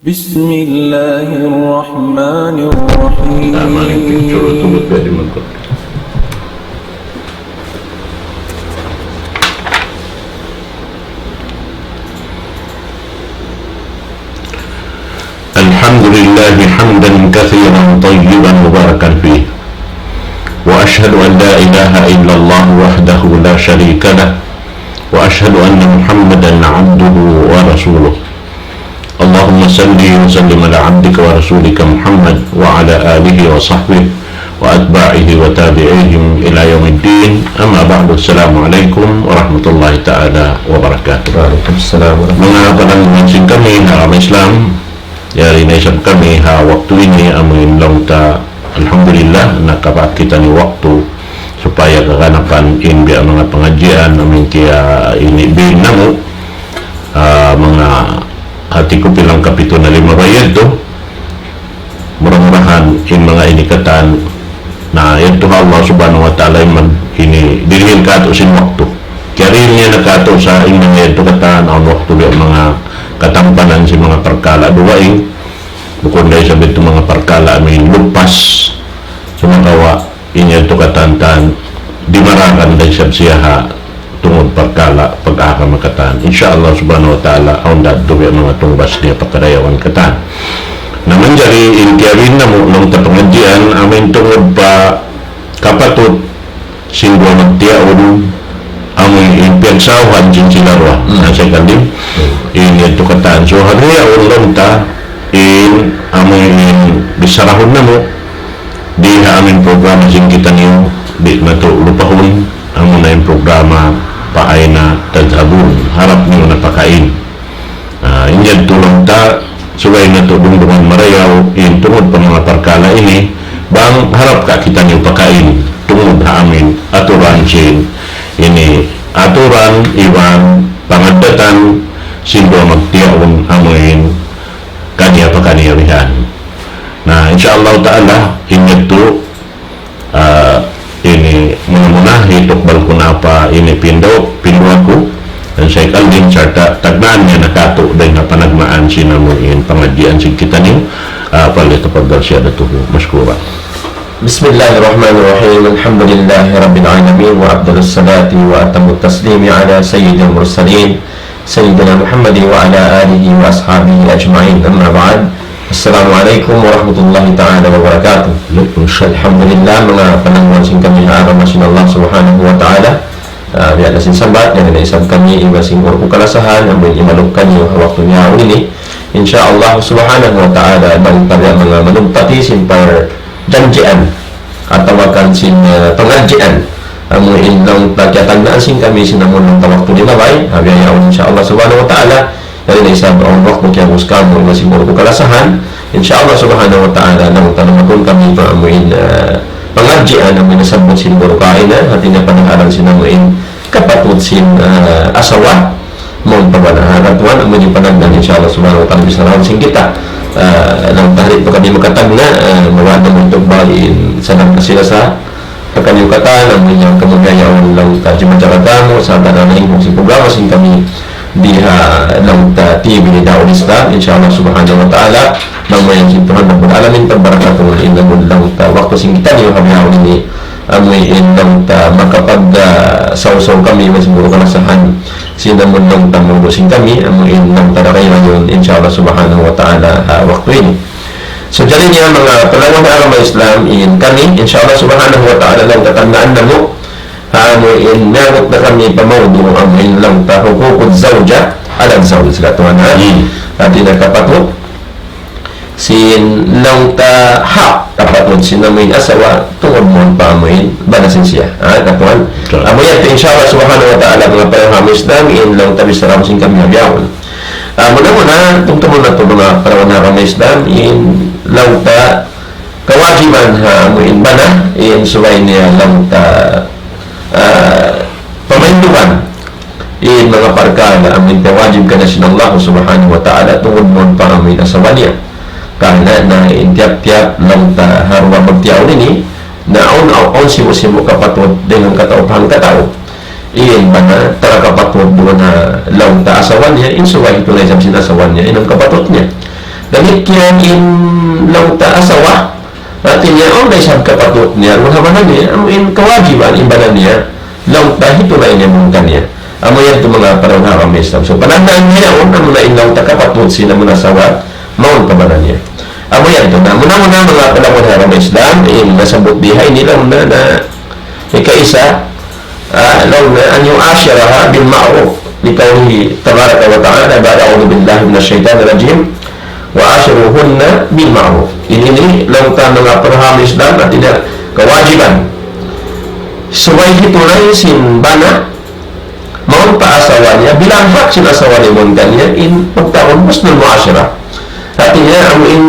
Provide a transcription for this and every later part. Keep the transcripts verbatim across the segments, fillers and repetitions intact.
بسم الله الرحمن الرحيم. الحمد لله حمدا كثيرا طيبا مباركا فيه، وأشهد أن لا إله إلا الله وحده لا شريك له، وأشهد أن محمدا عبده ورسوله. اللهم صل وسلم على عبدك ورسولك محمد وعلى آله وصحبه وأتباعه وتابعيهم إلى يوم الدين. أما بعد، السلام عليكم ورحمة الله تعالى وبركاته. وعليكم السلام ورحمة الله. Manga palanggungan sin kami ha agama Islam, yari na isab kami ha waktu ini amuin laung ta, alhamdulillah, nakapaat kita ini waktu supaya kaganapan in biya' manga pangadjian amuin kiya ini bin namu', ah, manga hati ku pilang kapitu na lima bayad tu. Mura-murahan in manga ini katan na yadtu ha Allah Subhanahu wa Ta'ala in mag-, ini dihil katu' sin waktu. Kiyarihil niya na katu' sa in manga yadtu katan awn waktu biya' manga katampanan sin manga parkala' dugaing. Bukun da isab yadtu manga parkala' amuin lupas. Sumagawa' in yadtu katan, dimaragan da isab siya ha tungud parkala' pag-agama katan. Insya Allah Subhanahu wa Ta'ala, awn da tuud manga tungbas niya pakarayawan katan. Na manjari in kiyabin namu' laung ta pangadjian, amuin tungud pa kapatut sin duwa magtiyaun, amuin in piyagsawhan sin sila duwa. Hmm. Na sa' kali, in yadtu katan. So, ha duwa yaun laung ta, in amuin bisarahun namu', di ha amuin programa sin kitaniyu, di' natu' lupahun, amuna in programa فأين تذهبون, harap niyu na pa kain. Ah, in yadtu laung ta, subay natu' dumduman marayaw, in tungud pa manga parkala' ini, bang harap ka kitaniyu pa kain, tungud ha amuin aturan sin, ini aturan iban pangaddatan sin duwa magtiyaun amuin kaniya pa kaniya bihan. Na, insya Allah Ta'ala, in yadtu, ah, ini muna-muna, hitukbal ku na pa ini pindu', pinduwa ku, dan Shaykh Aldin, sarta' tagnaan niya na katu' dayn ha panagnaan sin amuin pangadjian sin kitaniyu, ah, فليتفضل سيادته مشكورا. بسم الله الرحمن الرحيم. الحمد لله رب العالمين، وأفضل الصلاة وأتم التسليم على سيد المرسلين سيدنا محمد وعلى آله وأصحابه أجمعين. أما بعد. السلام عليكم ورحمة الله تعالى وبركاته. وعليكم السلام. الحمد لله, manga palanggungan sin kami ha agama sin Allah Subhanahu wa Ta'ala. Ah, biya' na sin sambat, yari na isab kami iban sin uru ku kalasahan, amuin imaluk kaniyu ha waktu niya ini. Insya Allah Subhanahu wa Ta'ala, bang tabi' manga manugpati sin parjanjian atawa kan sin, eh, pangadjian. Amu in laung ta kiyatagnaan sin kami sin amu laung ta waktu di mabay, ha bihaun, insya Allah Subhanahu wa Ta'ala, yari na isab awn waktu kiyabus kamu, iban sin uru ku kalasahan, insya Allah Subhanahu wa Ta'ala, laung ta namatun kami pa amu in, eh, pangadjian, amu in nasabbut sin uru kaina, hati niya panahalan sin amu in kapatut sin, eh, asawa, mawn pa bana ha katuan, amu in panagnaan, insya Allah Subhanahu wa Ta'ala, bisarahun sin kita. Ah, laung ta di' pa kami makatagna', ah, mabaya' na mawn tukbal in sadang kasi-lasa. Pakaniyu katan, amu in kamu biya' yaun laung ta jimata katamu, sa' ta na naing sin programa sin kami di ha laung ta T V ni Daul Islam, insya Allah Subhanahu wa Ta'ala, namayan sin Tuhan Rabbul Alamin, pagbarakatuhun in laung ta waktu sin kitaniyu ha bihaun ini, amu in laung ta makapag, ah, sawsaw kami, mas buru kalasahan. Sin amu in laung ta mawdu' sin kami, amu in laung ta daray rayon, insya Allah Subhanahu wa Ta'ala, ha waktu ini. So, jari niya manga palanggungan agama Islam, in kami, insya Allah Subhanahu wa Ta'ala, laung ta tagnaan namu', ha, amu in, miyagut na kami pa mawdu', amu in laung ta حقوق الزوجة على الزوج, katuan, ha? Hmm. Hati niya kapatut sin laung ta hak kapatut sin amu in asawa tungud mawn pa amu in bana sin siya. Ha, katuan. Betul. Amu yan, insya Allah Subhanahu wa Ta'ala, manga palanggungan agama Islam, in laung ta bisarahun sin kami ha bihaun. Ah, muna-muna, tumtumun natu' manga palanggungan agama Islam, in laung ta kawajiban ha amu in bana, in subay niya laung ta, ah, pamainduan in manga parkala' amu in tiyawajib kaniya sin Allah Subhanahu wa Ta'ala tungud mawn pa amu in asawa niya. Karna' na in tiyap-tiyap laung ta ha duwa magtiyaun ini, na awn, awn, awn sibu'-sibu' kapatut dayn ha katau pa hangkatau. In bana, taga kapatut duun ha laung ta asawa niya, in subay hitunay isab sin asawa niya, in amu kapatut niya. Damikkiyan in laung ta asawa, hati niya, awn da isab kapatut niya, amu in ha baran niya, amu in kawajiban in baran niya, laung ta hitunay niya amuna kaniya. Amu yadtu manga panaw ha agama Islam. So, panandaan niya yaun, amuna in laung ta kapatut sin amuna asawa, mawn pa baran niya. Amu yadtu na, muna-muna manga panaw ha agama Islam, in nasabbut biha ini laung na, na, ikaisa, ah, laung na, أن يعاشرها بالمعروف، لقوله تبارك وتعالى بعد أعوذ بالله من الشيطان الرجيم، وعاشروهن بالمعروف. Ini, ini laung ta manga panaw ha agama Islam, hati niya kawajiban. Subay hitunay sin bana, mawn pa asawa niya, bilang hak sin asawa niya amuna kaniya, in pagtawagun husnul mu'ashara. Hati niya, amu in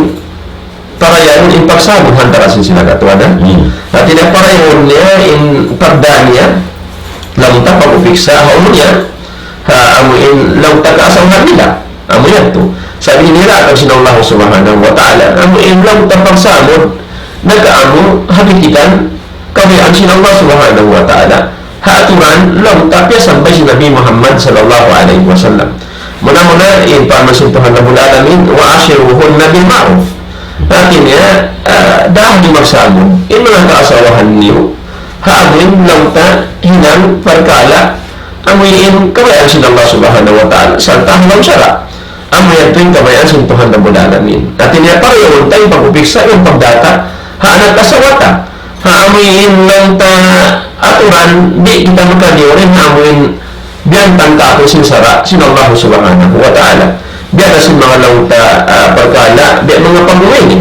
parayaun in pagsamud ha antara' sin sila katuwanan. Hmm. Hati niya parayaun niya in pagdaan niya, laung ta pag-upiksa, ha unu niya, ha, amu in laung ta kaasawahan nila. Amu yadtu. Sabab ini laung sin Allah Subhanahu wa Ta'ala. Amu in laung ta pagsamud, naka amu, ha bitikan, kabayaan sin Allah Subhanahu wa Ta'ala. Ha aturan, laung ta piyasabbay sin Nabi Muhammad sallallahu alayhi wasallam. Muna-muna, in parman sin Tuhan Rabbul Alamin, وعاشروهن بالمعروف. Hati niya, ah, daahan niyu magsamud. In manga kaasawahan niyu, ha amu in laung ta hinang parkala', amu in kabayaan sin Allah Subhanahu wa Ta'ala, sarta' ha lawm sara'. Amu yadtu in kabayaan sin Tuhan Rabbul Alamin. Hati niya, parayaun ta in pag-upiksa, in pagdata, ha anak asawa ta. Ha amu in laung ta aturan, di' kita makadiyurin, ha amu in biyantang kātu' sin sara', sin Allah Subhanahu wa Ta'ala. Biya' na sin manga laung ta, ah, parkala', biya' manga pagmuwi ini.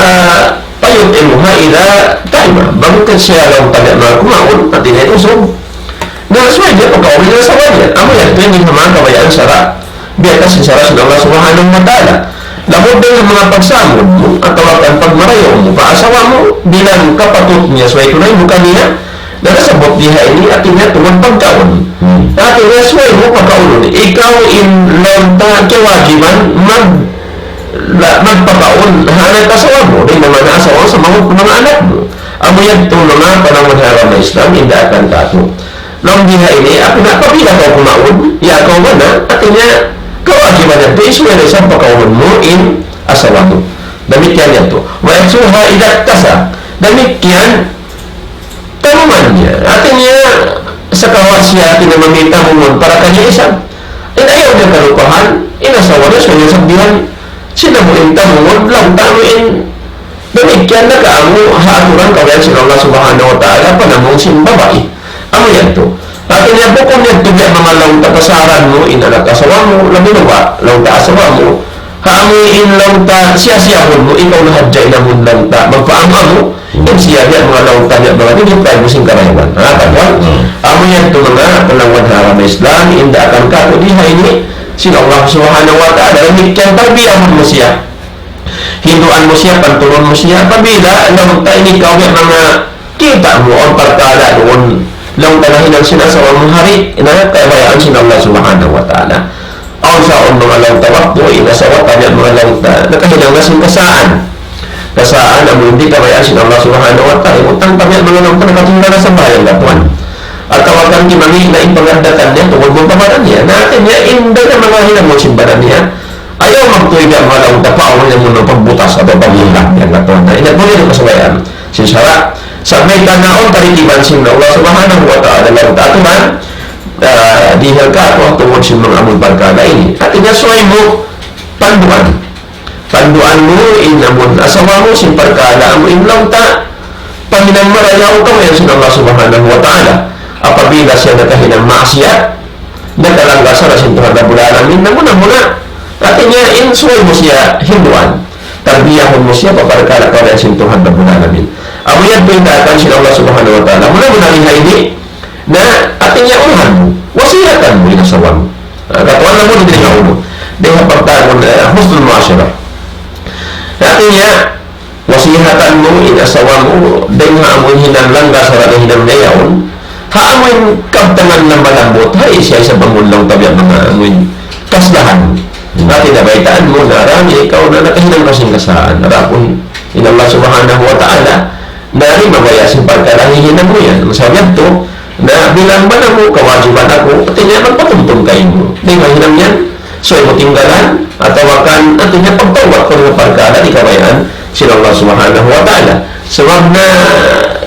Ah, فيطعمها إذا طعم. Bang kan siya laung ta biya' manga kumaun, hati niya usug. Na subay niya pakaunun in asawa niya. Amu yadtu in manga kabayaan sara'. Biya' ta sin sara' sin Allah Subhanahu wa Ta'ala. Lamud dayn ha manga pagsamud mu, atawa kan pagmarayaw mu, pa asawa mu, bilang kapatut niya, subay tunay mu kaniya, na nasabbut biha ini, hati niya tungud pagkaun. Hmm. Hati niya subay mu pakaunun. Ikaw in laung ta kiyawajiban, mag-, la-, magpakaun, ha anak asawa mu, dayn ha manga asawa, sa manga, manga anak mu. Amu yadtu manga panaw ha agama Islam, in daakan kātu'. Laung biha ini, apabila kaw kumaun, ya kaw mana, hati niya, kawajiban yadtu, subay da isab pakaunun mu in asawa mu. Damikkiyan yadtu. ويكسوها إذا اكتسى. Damikkiyan, tamungan niya. Hati niya, sakali siya, hati niya mamita tamungan para kaniya isab. In ayaw niya kalupahan, in asawa niya, subay niya sabihan, sin amu in tamungan, laung ta amu in Damikkiyan na kamu ha aturan kabayaan sin Allah Subhanahu wa Ta'ala, panamung sin babai. Amu yadtu. Hati niya bukun yadtu biya' manga laung ta kasaran mu, in anak asawa mu, labi na ba, laung ta asawa mu. Ha amu in laung ta siya-siyahun mu, ikaw na hadja in amun laung ta, magpaamu-amu, in siya biya' manga laung ta, biya' manga di' pa mu sin karayawan. Ha, kakuan? Hmm. Amu yadtu manga panaw ha agama Islam, in daakan kātu' di ha ini, sin Allah Subhanahu wa Ta'ala, damikkiyan tarbiyahun mu siya. Hinduan mu siya, panturun mu siya, apabila laung ta ini kaw biya' manga kita' mu, awn parkala' duun, laung ta nahinang sin asawa mu hari, na kabayaan sin Allah Subhanahu wa Ta'ala. Awn sa awn manga laung ta waktu, in asawa ta biya' manga laung ta, nakahinang na sin kasaan. Kasaan, amu in di' kabayaan sin Allah Subhanahu wa Ta'ala, utang ta biya' manga laung ta, nakatinggal na sambahayang katuan. Atawa kan kimangī' na in pangaddatan niya, tungud mu pa baran niya. Na hati niya, in dayn ha manga hinang mu sin baran niya, ayaw magtuy biya' manga laung ta pa, ayaw mu na pagbutas atawa pagbutas, yan na tuwan na. Ina' tuwan na kasabayan sin sara'. Sa' mayta' na awn karikiban sin Allah Subhanahu wa Ta'ala, laung ta aturan, ah, di' hal ka, aturan tungud sin manga amun parkala' ini. Hati niya, subay mu panduan. Panduan mu in amun asawa mu sin parkala' amu in laung ta, panghinang marayaw kabayaan sin Allah Subhanahu wa Ta'ala. Apabila siya nakahinang maksiat, nakalanggar sara' sin Tuhan Rabbul Alamin, na muna-muna, hati niya in subay mu siya hinduan. Tarbiyahun mu siya pa parkala' kabayaan sin Tuhan Rabbul Alamin. Amu yadtu in daakan sin Allah Subhanahu wa Ta'ala. Muna-muna in ha ini, na hati niya unahan mu, wasiyatan mu in asawa mu. Ah, katuan na mu di' na unu. Di' ha pagtawagun, eh, husnul mu'ashara. Hati niya, wasiyatan mu in asawa mu, dayn ha amu in hinang langgal sara' na hinang niya yaun. Ha amu in kabtangan na malambut, ha isab-isab amun laung ta biya' manga amu in kasalahan. Hmm. Hati niya baytaan mu, na rami ikaw na nakahinang kasing kasaan. Adapun in Allah Subhanahu wa Ta'ala, na di' mabaya' sin parkala' hinang mu yan. Sabab yadtu, na bilang bana mu kawajiban aku, hati niya magpatumtum kaymu. Di' mahinang yan, subay mu tinggalan, atawa kan, hati niya pagtawad Kunu' parkala' di' kabayaan sin Allah Subhanahu wa Ta'ala. Sabab na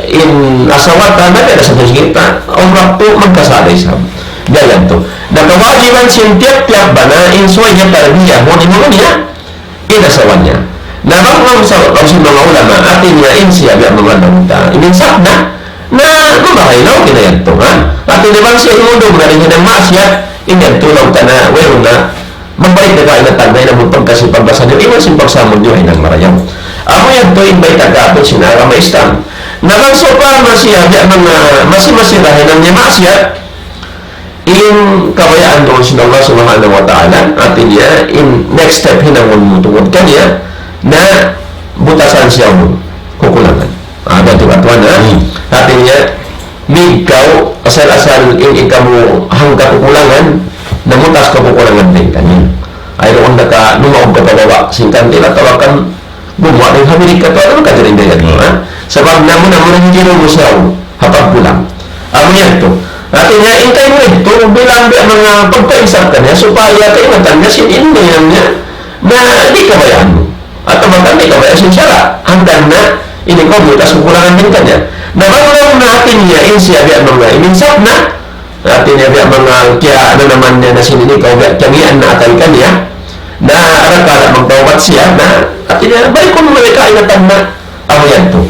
in asawa ta na kaya sa tusgita, umrah tu magkasala isab. Dayan tu. Na kawajiban sin tiyap-tiyap bana in subay niya tarbiyahun in unu niya, in asawa niya. Na bang, bang sa, bang sin manga ulama, hati niya in siya biya' manga nauta. Iminsap na, na, mabahay na, okay na yan tu, ha? Hati niya bang siya imundum na rin niya ng maksiat, in yan tu, nauta na, wayruun na, magbalik na kain na tanda, in amun pagkasi pagbasa niya, iban sin pagsamud niya, hinang marayaw. Amu yan tu, in bayta' kātu' sin agama Islam. Na bang sawpama siya, biya' manga, masi-masi ra hinang niya maksiat, in kabayaan duun sin Allah Subhanahu wa Ta'ala, hati niya, in next step hinangun mu tungud kaniya, na butasan siya mu, kukulangan. Ah, dayn tu katuan, ha? Hmm. Hati niya, ikaw, asal-asal in ikaw mu hangka kukulangan, namutas kaw kukulangan dayn kaniya. Ay, duun na ka, lumaug ka pababa', sin kantil atawa kan gumuwa' dayn ha bilik katuan, amu ka diri dayn katuan, ha? Sabab namu-namu na hijirun mu siya, ha pagkulang. Amu yan tu. Hati niya, in kaymu rin tu, bilang biya' manga pagpainsap kaniya, supaya kaingatan niya sin in dayn niya, na di' kabayaan mu. Atawa kan di' kabayaan sin sara'. Hangkan na, ini kaw mutas kukulangan dayn kaniya. Na bang na hati niya, in siya biya' manga iminsap na, hati niya biya' manga kiya, na naman niya na sin ini kaw biya' kiyagian na atay kaniya. Na, arakala' magtawbat siya, na, hati niya, balikun mu na kaingatan na, amu yan tu.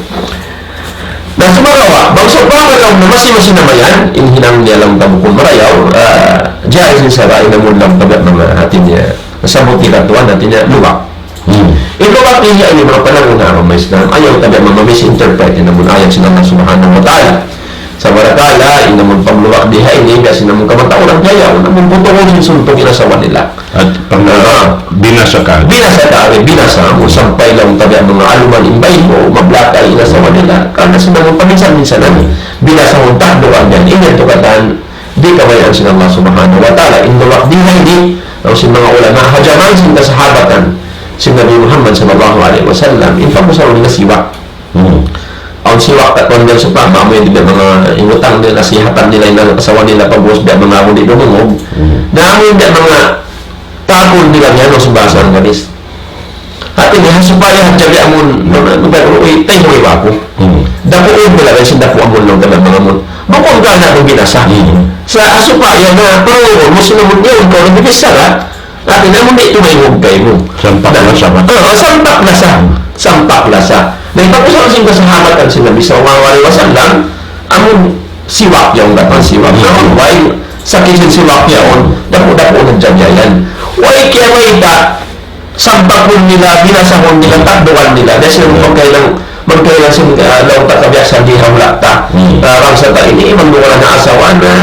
Na sumagawa', bang sawpama na masi-masi na mayan, in hinang niya laung ta bukun marayaw, ah, jaiz in sara' in amun laung ta biya' manga hati niya, sabut ni katuan hati niya, luwak. Hmm. In luwak niya ini manga panagnaan ha agama Islam, ayaw ta biya' manga misinterpret in amun ayat sin Allah Subhanahu wa Ta'ala. Sabab arakala', in amun pagluwak di ha ini, biya' sin amun kamatauran biya' yaun, amun butungun sin suntuk in asawa nila. At pag Ah. binasa ka. Binasa ka, abi, binasa mu, sampay laung ta biya' manga aluman in bay mu, mablakay in asawa nila. Karna' sin amun paminsan-minsan na, binasa mu, takdukan yan. In yan tu katan, di' kabayaan sin Allah Subhanahu wa Ta'ala. In luwak di ha ini, laung sin manga ulama, ha jaman sin kasahabatan sin Nabi Muhammad sallallahu alayhi wasallam, in pag-usalan nila siwak. Hmm. Awn siwak katuan yan sawpama, amu yan biya' manga ingutang nila, nasihatan nila in asawa nila pag'ubus biya' manga amu di' dumungug. Hmm. Na amu yan biya' manga tapun nila yan, o, sin bahasa Anggalis. Hati niya, supaya hadja biya' amun, no, no, no, biya' amun, uy, tay mo iba aku. Hmm. Dapuun nila, biya' sin dapu' amun, no, biya' manga amun. Bukun ka na kung binasa. Hmm. Sa, supaya na, pero, musin amun niya, ikaw na bibichara, Hati niya, amun di' tumayhug kaymu. Sampak lasa ba? Ah, sampak lasa. Sampak lasa. Na in pag-usalan sin kasahabatan sin Nabi sallallahu alayhi wasallam, amun siwak yaun, dapan siwak. Hmm. Amun way, sakit sin siwak yaun, dapu-dapu na jajah yan. Way kiyabayta', sampakun nila, binasahun nila, takdukan nila. Biya' sin Hmm. magkailang, magkailang sin, ah, laung ta kabiyasahan di ha hula' ta. Hmm. Ah, bangsa ta ini, iban duwa na asawa na,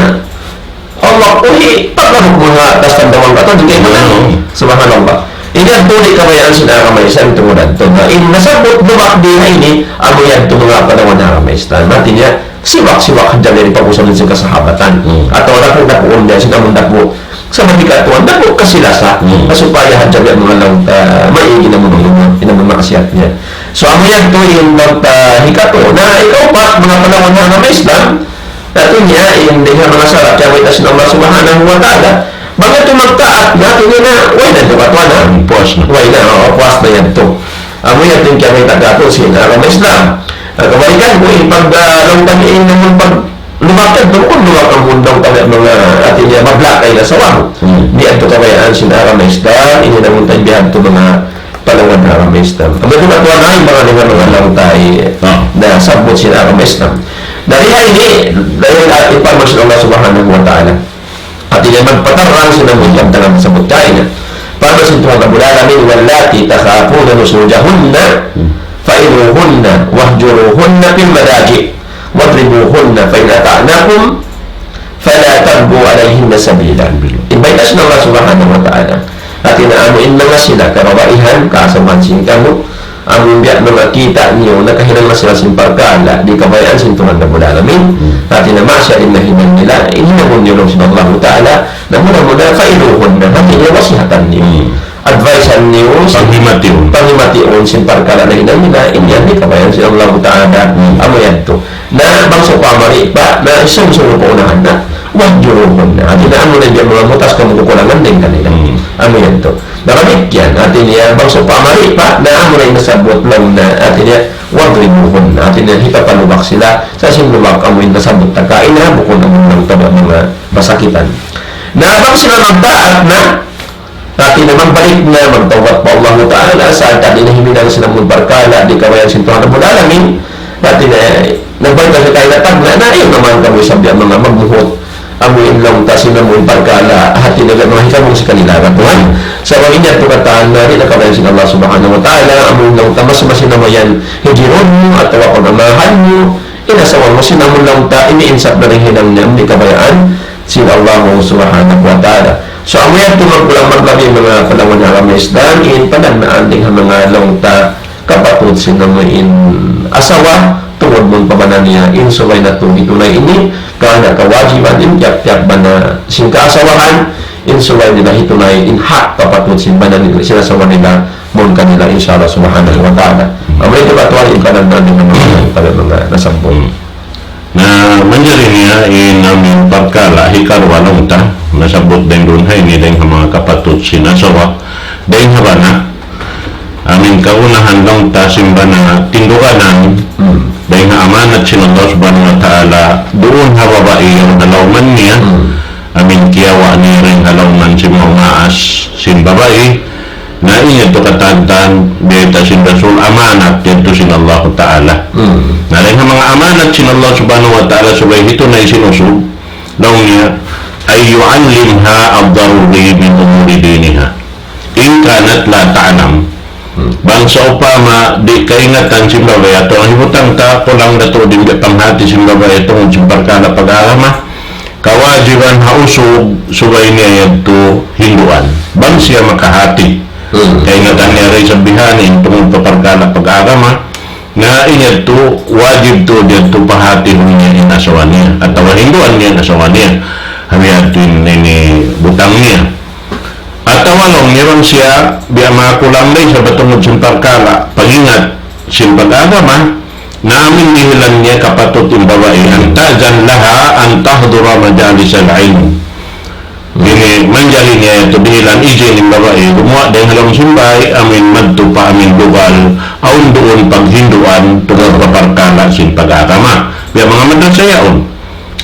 Allah, uy, pagka manga tastan dawang katan, di' kaw manang. Hmm. Subhanallah. Ini yadtu di' kabayaan sin agama Islam tungud yadtu. Na in nasabbut luwak di ha ini, amu yadtu manga panagnaan ha agama Islam. Hati niya, siwak-siwak hadja in pag-usalan sin kasahabatan. Hmm. Atawa dapu'-dapuun niya sin amun dapu'. Sa' mati katuan, dapu' kasi-lasa. Hmm. Na supaya hadja biya' manga laung ta, maigi na manga, in amun maksiat niya. So, amu yadtu in laung ta hikatu. Na, hikaupat, manga panagnaan ha agama Islam, Hati niya, in dayn ha manga sara' kiyabayta' sin Allah Subhanahu wa Ta'ala. Bang yadtu magtaat, na hati niya na, way na yadtu katuan, ha? Puas na. Way na, oo, puas na yadtu. Amu yadtu in kiyabayta' katu' sin agama Islam. Ah, kabalikan mu, in pag, ah, laung ta, in amun pag-, luwak yadtu, bukun luwak amun laung ta manga, hati niya, mablakay na asawa mu. Hmm. Di' yadtu kabayaan sin agama Islam, in amun ta biya' yadtu manga panagnaan ha agama Islam. Amu yadtu katuan, in manga, manga laung ta, Ah. na sabbut sin agama Islam. Dayn ha ini, dayn ha parman sin Allah Subhanahu wa Ta'ala. Hati niya magpatarrang sin amun pagtagnaan sabut kaina. Parman sin Tuhan Rabbul Alamin, واللاتي تخافون نشوزهن فعظوهن واهجروهن في المضاجع واضربوهن فإن أطعنكم فلا تبغوا عليهن سبيلا. In bayta' sin Allah Subhanahu wa Ta'ala. Hati niya amu in manga sila kababaihan, kaasawhan sin kamu, amu biya' manga kita' niyu, nakahinang na sila sin parkala', di' kabayaan sin Tuhan Rabbul Alamin. Hmm. Hati niya maksiat in nahinang nila, in hinangun niyu laung sin Allahu Ta'ala, na muna-muna, فعظوهن, hati niya wasihatan niyu. Hmm. Advice-an niyu, sin Panghimatiun. Panghimatiun sin parkala' nahinang nila, in yan di' kabayaan sin Allahu Ta'ala, Hmm. amu yadtu. Na bang sawpama di' pa, na isung-isung pa unahan na, واهجروهن. Hati niya amu na in manga mutas kamu kukulangan dayn kanila. Hmm. Amu yadtu. Damikkiyan, hati niya, bang sawpama di' pa, na amu na in nasabbut laung niya, hati niya, واضربوهن, hati niya, hikapalubak sila, sa' sin lubak amu in nasabbut ta kaina, bukun amu in laung ta manga masakitan. Na bang sila magtaat na, hati niya, magbalik na, magtawbat pa Allah Ta'ala, sa' hati niya, himinang sila manga parkala', di' kabayaan sin Tuhan Rabbul Alamin, hati niya, nagbalik na sila kaina, tagna' na, ayaw na man kamu isab biya' manga magmuhut. Amu in laung ta sin amu in parkala', hati niya manga hikamung sin kanila, kan Tuhan. Sabab in yadtu katan na di' na kabayaan sin Allah Subhanahu wa Ta'ala, amu in laung ta masi-masi na mayan hijrun mu, atawa pag-amahan mu, in asawa mu sin amu in laung ta, ini insaf na rin hinang niya, di' kabayaan sin Allah Subhanahu wa Ta'ala. So, amu yadtu magkulang maglabi manga palawan ha agama Islam, in panagnaan dayn ha manga laung ta, kapatut sin amu in asawa, tungud mun pa bana niya, in subay natu' hitunay ini, karna' kawajiban in tiyap-tiyap bana sin kaasawahan, in subay nila hitunay in hak kapatut sin bana nila, sin asawa nila, mawn kanila, insya Allah Subhanahu wa Ta'ala. Amu yadtu katan in panagnaan dayn ha manga, manga nasabbut. Na manjari niya in amu in parkala' hikaruwa laung ta, nasabbut dayn duun ha ini dayn ha manga kapatut sin asawa, dayn ha bana, amu in kagunahan laung ta sin bana tinduganan, dayn ha amanat sin Allah Subhanahu wa Ta'ala, duun ha babai yaun ha lawman niya, amu in kiyawa' niya dayn ha lawman sin manga maas sin babai, na in yadtu katan, bayta' sin Rasul amanat yadtu sin Allah Ta'ala. Na dayn ha manga amanat sin Allah Subhanahu wa Ta'ala subay hitunay sin usug, laung niya, أن يعلمها الضروري من أمور دينها إن كانت لا تعلم. Bang sawpama di' kaingatan sin babai atawa hibutang ta kulang natu' di' panghati sin babai tungud sin parkala' pag-agama, kawajiban ha usug subay niya yadtu hinduan. Bang siya makahati. Kaingatan niya da isab bihan in tungud pa parkala' pag-agama, na in yadtu wajib tuud yadtu pahatihun niya in asawa niya, atawa hinduan niya in asawa niya. Amu yadtu in ini butang niya. Atawa laung niya bang siya, biya' makulang da isab tungud sin parkala', pag-ingat sin pag-agama, na amu in dihilan niya kapatut in babai, أن تأذن لها أن تحضر مجالس العلم. Ini manjari niya yadtu dihilan izin in babai, gumuwa' dayn ha lawm sin bāy, amu in madtu pa amu in lugal, awn duun paghinduan, tungud pa parkala' sin pag-agama. Biya' manga madrasa yaun.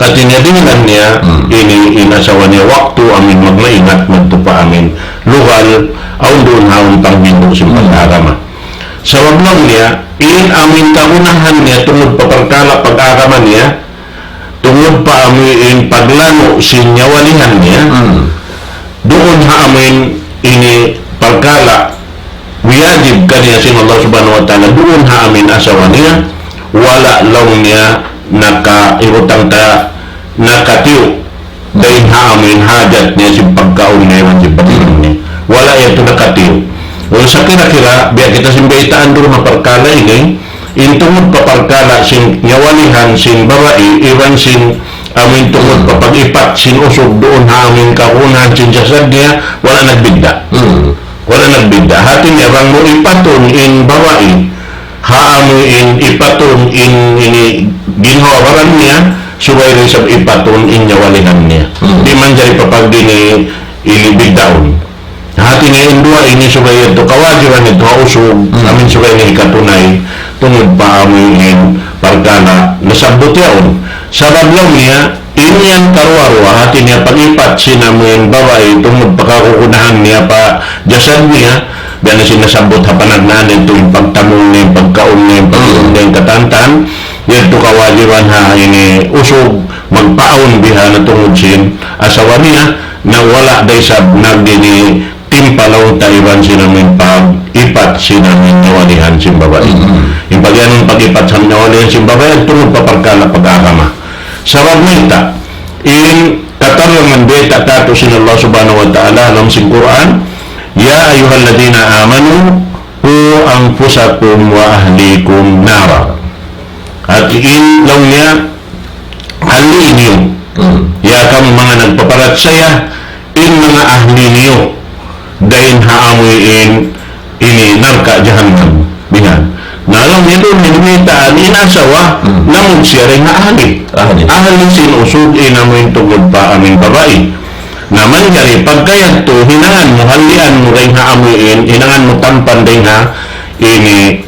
Hati niya dihilan niya, ini in asawa niya waktu amu in magmaingat madtu pa amu in lugal, awn duun ha awn panghindu' sin pag-agama. Sabab laung niya, in amu in kagunahan niya tungud pa parkala' pag-agama niya, tungud pa amu in paglanu' sin nyawalihan niya, duun ha amu in ini parkala' wiyajib kaniya sin Allah Subhanahu wa Ta'ala, duun ha amu in asawa niya, wala' laung niya naka-, hibutang ta nakatiyu' dayn ha amu in hajat niya sin pagkaun niya iban sin pagminum niya. Wala' yadtu nakatiyu'. Unu sa kira-kira, biya' kita sin baytaan duun ha parkala' ini, in tungud pa parkala' sin nyawalihan sin babai, iban sin amu in tungud pa pag-ipat sin usug duun ha amu in kagunahan sin jasad niya, wala' nagbidda'. Wala' nagbidda'. Hati niya bang mu ipatun in babai, ha amu in ipatun in ini ginhawa-baran niya, subay da isab ipatun in nyawalihan niya. Di' manjari pa pagdini ini biddaun. Hati niya in duwa ini subay yadtu kawajiban yadtu ha usug, amu in subay niya hikatunay, tungud pa amu in parkala' nasabbut yaun. Sabab laung niya, in yan karuwa-ruwa, hati niya pag-ipat sin amu in babai, tungud pa kagunahan niya pa jasad niya, biya' na sin nasabbut ha panagnaan yadtu in pagtamung niya, in pagkaun niya, in pag-inum niya, in katantan, yadtu kawajiban ha ini usug, magpaawn biha na tungud sin asawa niya, na wala' da isab nagdini timpa laung ta iban sin amu in pag-ipat sin amu in nyawalihan sin babai. In pag-iyanun pag-ipat sin nyawalihan sin babai, tungud pa parkala' pag-agama. Sabab mayta', in katarangan bayta' katu' sin Allah Subhanahu wa Ta'ala ha lawm sin Qur'an, يا أيها الذين آمنوا قوا أنفسكم وأهليكم نارا. Hati in laung niya, ahli niyu. Ya kamu manga nagpaparachaya, in manga ahli niyu dayn ha amu in ini narka' jahannam. Bihan. Na laung niya duun in baytaan in asawa, lamud siya dayn ha ahli. Ahli. Ahli sin usug in amu in tungud pa amu in babai. Na manjari pagka yadtu, hinangan mu, halian mu dayn ha amuin, hinangan mu tampan dayn ha ini,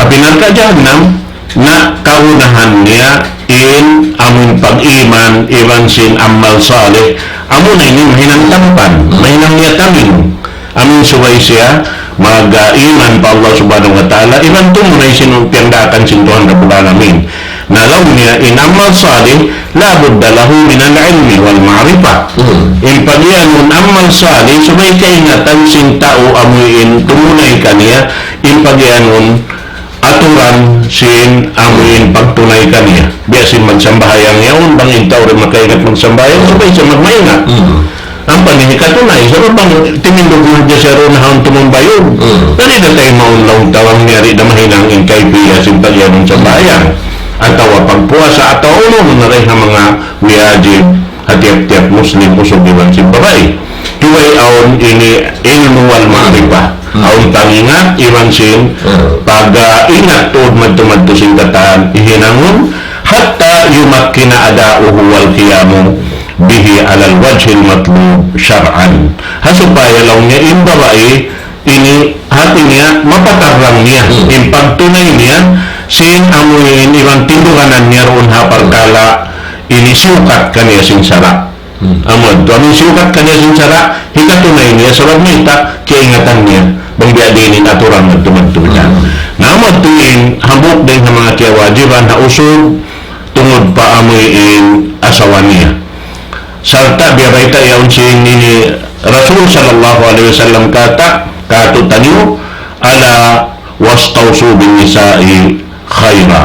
api narka' jahannam, na kaunahan niya in amuin pag-iman, iban sin amal salih, amuna ini mahinang tampan, mahinang niya taming. Amun subay siya mag-iman pa Allah Subhanahu wa Ta'ala, iban tumunay sin piyangdaakan sin Tuhan Rabbul Alamin. Na laung niya, in amal salih, لا بد له من العلم والمعرفة. Hmm. In pagiyanun amal salih, subay kaingatan sin tau amuin tumunay kaniya, in pagiyanun aturan sin amuin pagtunay kaniya. Biya' sin magsambahayang yaun, bang in tau di' makaingat magsambahayang, subay siya magmaingat. Hmm. Ampa ini katunay, sabab bang timindug na hadja siya duun ha awn tumambay yaun. Hmm. Di' na tayu mawn laung ta bang niya di' na mahinang in kaypiya sin pagiyanun sambahayang. Atawa pagpuasa, atawa unu-unu na dayn ha manga wajib ha tiyap-tiyap Muslim usug iban sin babai. Subay awn ini ilmu wal ma'rifah. Hmm. Awn pangingat iban sin Hmm. pag-ingat tuud madtu-madtu sin katan hihinangun, حتى يمكن أداؤه والقيام به على الوجه المطلوب شرعا. Ha supaya laung niya in babai ini hati niya mapatarrang niya, Hmm. in pagtunay niya sin amuin iban tinduganan niya duun ha parkala' ini siyukat kaniya sin sara'. Hmm. Amu yadtu, amu in siyukat kaniya sin sara', hikatunay niya, sabab mayta', kiyaingatan niya bang biya' diin in aturan madtu-madtu niya. Hmm. Na amu yadtu in hambuuk dayn ha manga kiyawajiban ha usug tungud pa amuin asawa niya. Sarta' biya' bayta' yaun sin ini Rasul sallallahu alayhi wasallam kata', katu'taniyu, ألا واستوصوا بالنساء خيرا.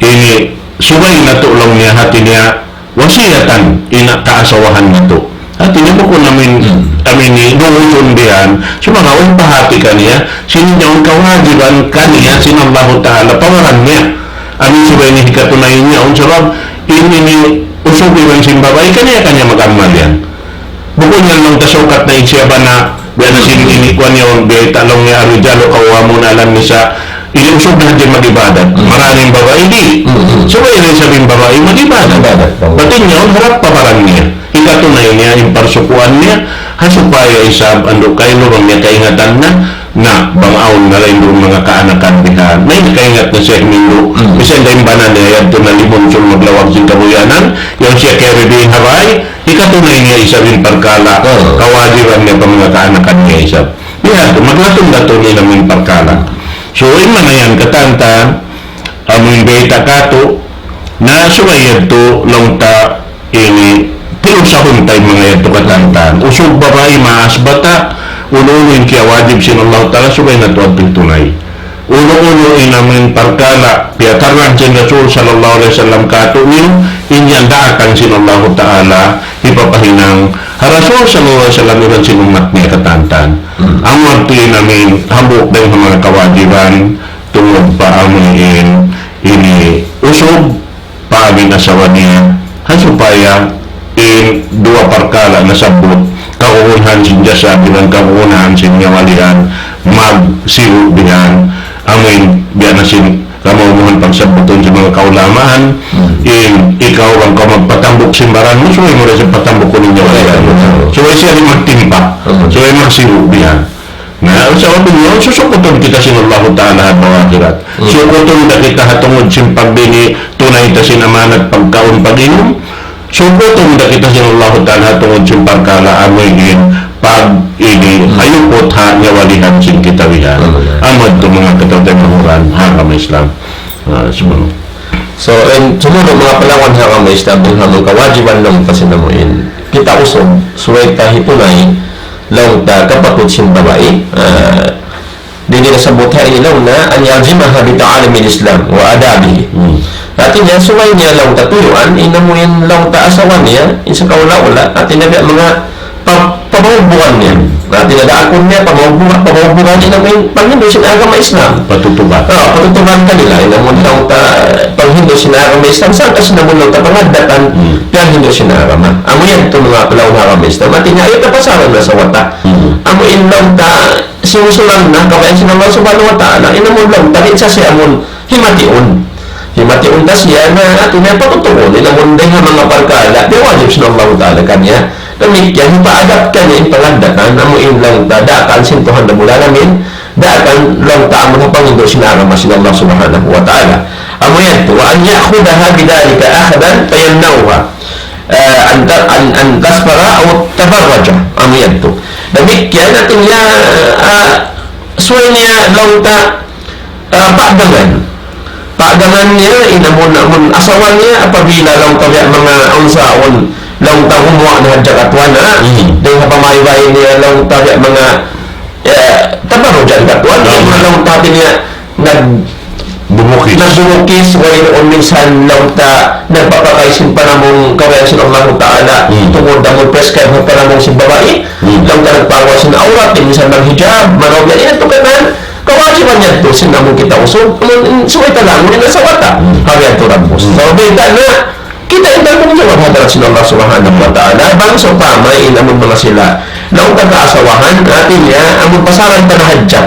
Ini subay natu' laung niya hati niya wasiyatan in kaasawahan natu'. Hati niya bukun amin, Hmm. amin ini dungusun bihan, sumagawa' in pahati kaniya, sin yaun kawajiban kaniya, sin Allahu Ta'ala, pa baran niya. Amin subay ini hikatunay niya, awn sabab, in ini usug iban sin babai, kaniya-kaniya mag-amal yan. Bukun yan laung ta sukat na in siya bana, biya' na sin ini kuwan yaun, biya' ta laung niya الرجال قوامون على النساء. Ini usug na hadja mag-ibadat. Hmm. Marā in babai di'. Hmm, hmm. Subay na isab in babai mag-ibadat. Ibadat, tama. Bat in yaun harap pa baran niya. Hikatunay niya in parsukuan niya, ha supaya isab andu' kaylu bang niya kaingatan na, na bang awn na lain duun manga kaanakan bihan. Na in kaingat na siya humindu', Hmm. misan da in bana niya yadtu na limunsul maglawag sin kabuhianan, yaun siya kiyaribi in ha bāy, hikatunay niya isab in parkala', Hmm. kawajiban niya pa manga kaanakan niya isab. Biya' hādtu, maglatun-latun in amuin parkala'. So, in manga yan katantan, amuin bayta' katu', na subay yadtu laung ta ini, pilusahun ta in manga yadtu katantan. Usug babai, maas bata', unu-unu in kiyawajib sin Allah Ta'ala, subay natu' adtu tunay. Unu-unu in amuin parkala', piyatarrang sin Rasul sallallahu alayhi wasallam katu'niyu, in yan daatan sin Allah Ta'ala, hipapahinang ha Rasul sallallahu alayhi wasallam iban sin ummat niya katantan. Hmm. Amu yadtu in amuin hambuuk dayn ha manga kawajiban, tungud pa amuin ini usug, pa amuin asawa niya, ha supaya in duwa parkala' nasabbut, kagunahan sin jasad iban kagunahan sin nyawalihan, magsibu' bihan, amuin biya' na sin kamaumuhan pagsabbutun sin manga kaulamaan, Hmm. in ikaw bang kaw magpatambuk sin baran mu, subay mu da isab patambukun in nyawalihan. Hmm. Subay siya di' magtimpa, Hmm. subay magsibu' bihan. Na, sabab niya, susukutun kita sin Allahu Ta'ala ha adlaw akhirat. Hmm. Sukutun da kita ha tungud sin pagbini, tunay ta sin amanat pagkaun pag-inum. Sukutun da kita sin Allahu Ta'ala ha tungud sin parkala' amuin pag ini, Hmm. hayuput ha nyawalihan sin kita bihan. Hmm. Amu yadtu manga kataw-taymanghuran ha agama Islam. Ah, sumunu. So, in, sumunu manga palawan ha agama Islam, in ha manga kawajiban laung ta sin amuin kita usug, subay ta hitunay, laung ta kapatut sin babai, ah, di' niya nasabbut ha ini laung niya, أن يلزمها بتعاليم الإسلام وآدابه. Hmm. Hati niya, subay niya laung ta tuyuan, in amuin laung ta asawa niya, in sakaula-ula, hati niya biya' manga pa-, pamaubugan niya. Hati niya daakun niya, pamaubugan, pamaubugan in amuin panghindu' sin agama Islam. Patutuban. Ah, patutuban kanila, in amuin laung ta panghindu' sin agama Islam, sa' kasi in amuin laung ta pangaddatan, Hmm. piyanghindu' sin agama. Amu yan, tuud manga palawan ha agama Islam. Hati niya, ayaw ta pasaran na asawa ta. Hmm. Amu in laung ta, sinusulan na, kabayaan sin Allah Subhanahu wa Ta'ala, in amun laung ta, di' sa siya amun himatiun. Himatiun ta siya na, hati niya patutuun, in amun dayn ha manga parkala', di' wajib sin Allah Ta'ala kaniya. Damikkiyan, hipaadaptan niya in pangaddatan, amu in laung ta daakan sin Tuhan Rabbul Alamin, daakan laung ta amun ha pangindu' sin agama sin Allah Subhanahu wa Ta'ala. Amu yadtu, وأن يأخذها بذلك أخذا فيمنعها، eh, أن ت-، أن، أن تظفر أو تبرج. Amu yadtu. Damikkiyan, hati niya, ah, subay niya laung ta, ah, paggangan. Paggangan niya, in amun, amun asawa niya, apabila laung ta biya' manga awn sa awn, laung ta gumuwa' na hadja katuan, ha? Hmm. Dayn ha pamaybay niya, laung ta biya' manga, eh, tabarruj katuan, hmm, laung ta hati niya, nag-, Bumukis. Nagbumukis, wayruun minsan laung ta nagpapakay sin panamung kabayaan sin Allahu Ta'ala, hmm, tungud amun prescribe ha panamung sin babai, hmm, laung ta nagpawal sin awrat, minsan maghijab, maraw biya' ini, yadtu katan, kawajiban yadtu sin amun kita usug, amun subay ta langun in asawa ta. Hmm. Hangkan yadtu dagbus. Hmm. Sabab kita na, kita in tanggung jawab ha hadarat sin Allah Subhanahu wa Ta'ala, bang sawpama in amun manga sila, laung ta kaasawahan, hati niya, amun pasaran ta na hadja.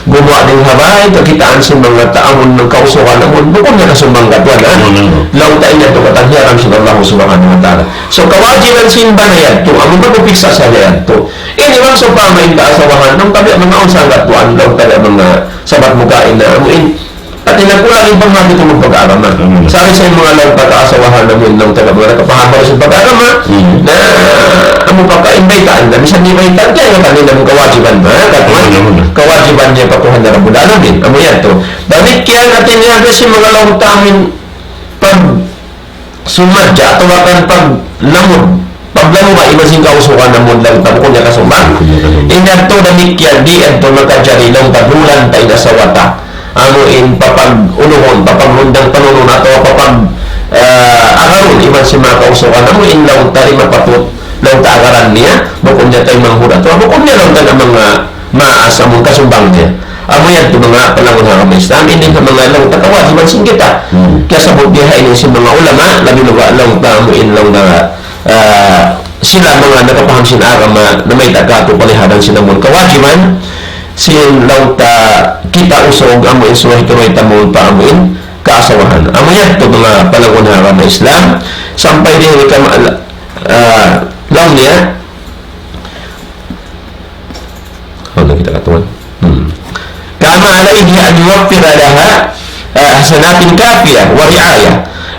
Gumuwa' dayn ha bay, kakitaan sin manga tau amun nagkausugan amun, bukun niya kasumbang katuan, ha? Hmm. Laung ta in yadtu katan hiyaram sin Allah Subhanahu wa Ta'ala. So, kawajiban sin bana yadtu, amun magpiksa sadja yadtu. Ini bang sawpama in kaasawahan, laung ta biya' manga awn sa katuan, laung ta biya' manga sabat muka ina, amu in, hati niya kulang in panghati tungud pag-agama. Hmm. Sari sa in manga laung ta kaasawahan, amu in laung ta biya' manga nagkapaham sin pag-agama, hmm, na amu pagka-invite-an, na misan di' invite-an, kaya nga kanila amu kawajiban, ha? Katuan, hmm, kawajiban niya pa Tuhan na Rabbul Alamin. Amu yadtu. Damikkiyan hati niya, biya' sin manga laung ta amun pag sumadja atawa kan paglamud, paglamud iban sin kausugan amun laung ta bukun niya kasumbang. Bukun niya kasumbang. In yadtu damikkiyan, di' yadtu makajari laung ta dulan ta in asawa ta. Amu in papag-unuhun, papaglundang panunun atawa papag, eh, agarun iban sin manga kausugan amu in laung ta di' mapatut, laung ta agaran niya, bukun niya taymanghud atawa bukun niya laung ta na manga maas amun kasumbang niya. Amu yadtu manga panagnaan ha agama Islam, ini ha manga laung ta kawajiban sin kita. Hmm. Kiyasabut biha ini sin manga ulama, labi awla laung ta amu in laung ta, ah, sila manga nagkapaham sin agama, na mayta' katu' paliharan sin amun kawajiban sin laung ta kita usug amu in subay tuud ta amu pa amu in kaasawahan. Amu yadtu manga panagnaan ha agama Islam, sampay di' ini kam-, ah, laung niya, Ano kita katuan? Hmm. كما عليه أن يوفر لها، eh, حسنات كافية ورعاية.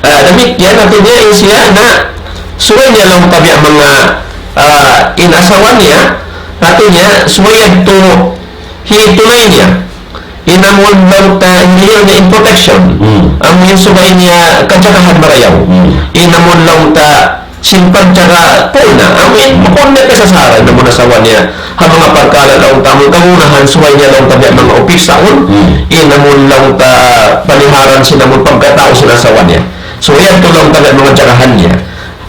Eh, damikkiyan hati niya in siya na subay niya laung ta biya' manga, eh, in asawa niya, hati niya subay yadtu hitunay niya. In amun laung ta hiyil niya in protection. Hmm. Amu in subay niya kajagahan marayaw. Hmm. In amun laung ta sin pagjaga puna, amu in bukun niya kasasaran, amun asawa niya, ha manga parkala' laung ta amun kagunahan, subay niya laung ta biya' manga upiksaun, hmm, in amun laung ta paliharan sin amun pagkatau sin asawa niya. So, yadtu laung ta biya' manga jagahan niya.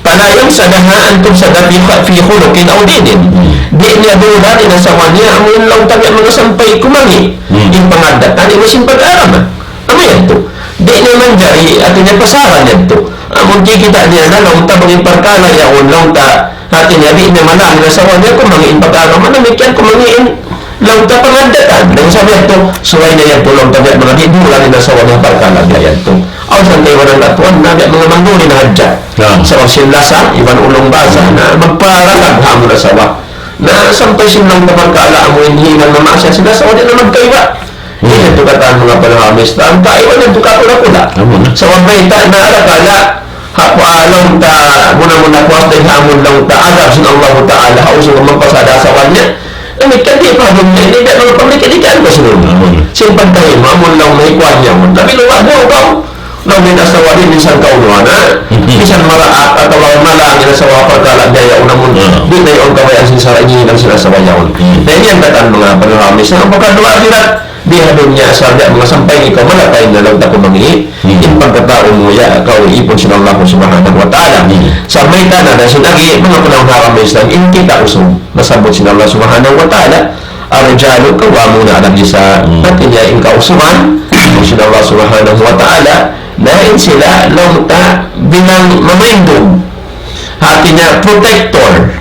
فلا يقصدها أن تفسد في خ-، في خلق أو دين. Hmm. Di' niya dulan in asawa niya, amun laung ta biya' manga sampay kumangi', hmm, in pangaddatan, iban sin pag-agama. Amu yadtu. Di' niya manjari, hati niya pasaran yadtu. Amun kikita' niya na laung ta bang in parkala' yaun laung ta, hati niya di' niya malang in asawa niya kumangi' in pag-agama, damikkiyan kumangi' in laung ta pangaddatan. Dayn sabab yadtu, subay niya yadtu laung ta biya' manga di' dulan in asawa niya parkala' biya' yadtu. Awn sa kaibanan katuan na biya' manga manduri na hadja. Naam. Sabab sin lasa, iban ulung basa, na magparagag ha amun asawa. Na sampay sin laung ta parkala' amu in hinang na maasiyat sin asawa, di' na magkaiba. Hmm. Ini yadtu katan manga panagnaan ha Islam, kaibanan yadtu kakula-kula. Amu na. Sabab mayta' na arakala', ha, ah, laung ta, muna-muna puas dayn ha amun laung ta, adab sin Allahu Ta'ala, ha usug magpasad ha asawa niya. Damikkiyan di' pa dunya ini, di' manga pagdikit-dikitan pa sin dunya. Amu na. Sin pagtahi mu, amun laung na ikuan niya, amun. Labi luwa, dugaw. Laung niya in asawa di' minsan kauluan, ha? Mhm. Minsan maraak atawa malang in asawa parkala' biya' yaun amun. Ah. Di' na yaun kabayaan sin sara' ini in sin asawa yaun. Hmm. Na ini in katan manga panagnaan ha Islam. Apabila duwa akhirat, di' ha dunya sadja manga sampay ikaw malapay na laung ta kumangi'. Hmm. In pagkatau mu ya, kaw ipun sin Allah Subhanahu wa Ta'ala. Hmm. Sa' mayta' na da sin agi, manga panagnaan ha agama Islam, in kita usug. Nasabbut sin Allah Subhanahu wa Ta'ala, الرجال قوامون على النساء. Hmm. Hati niya in kausugan, sin Allah Subhanahu wa Ta'ala, na in sila laung ta bilang mamaindug. Hati niya protector.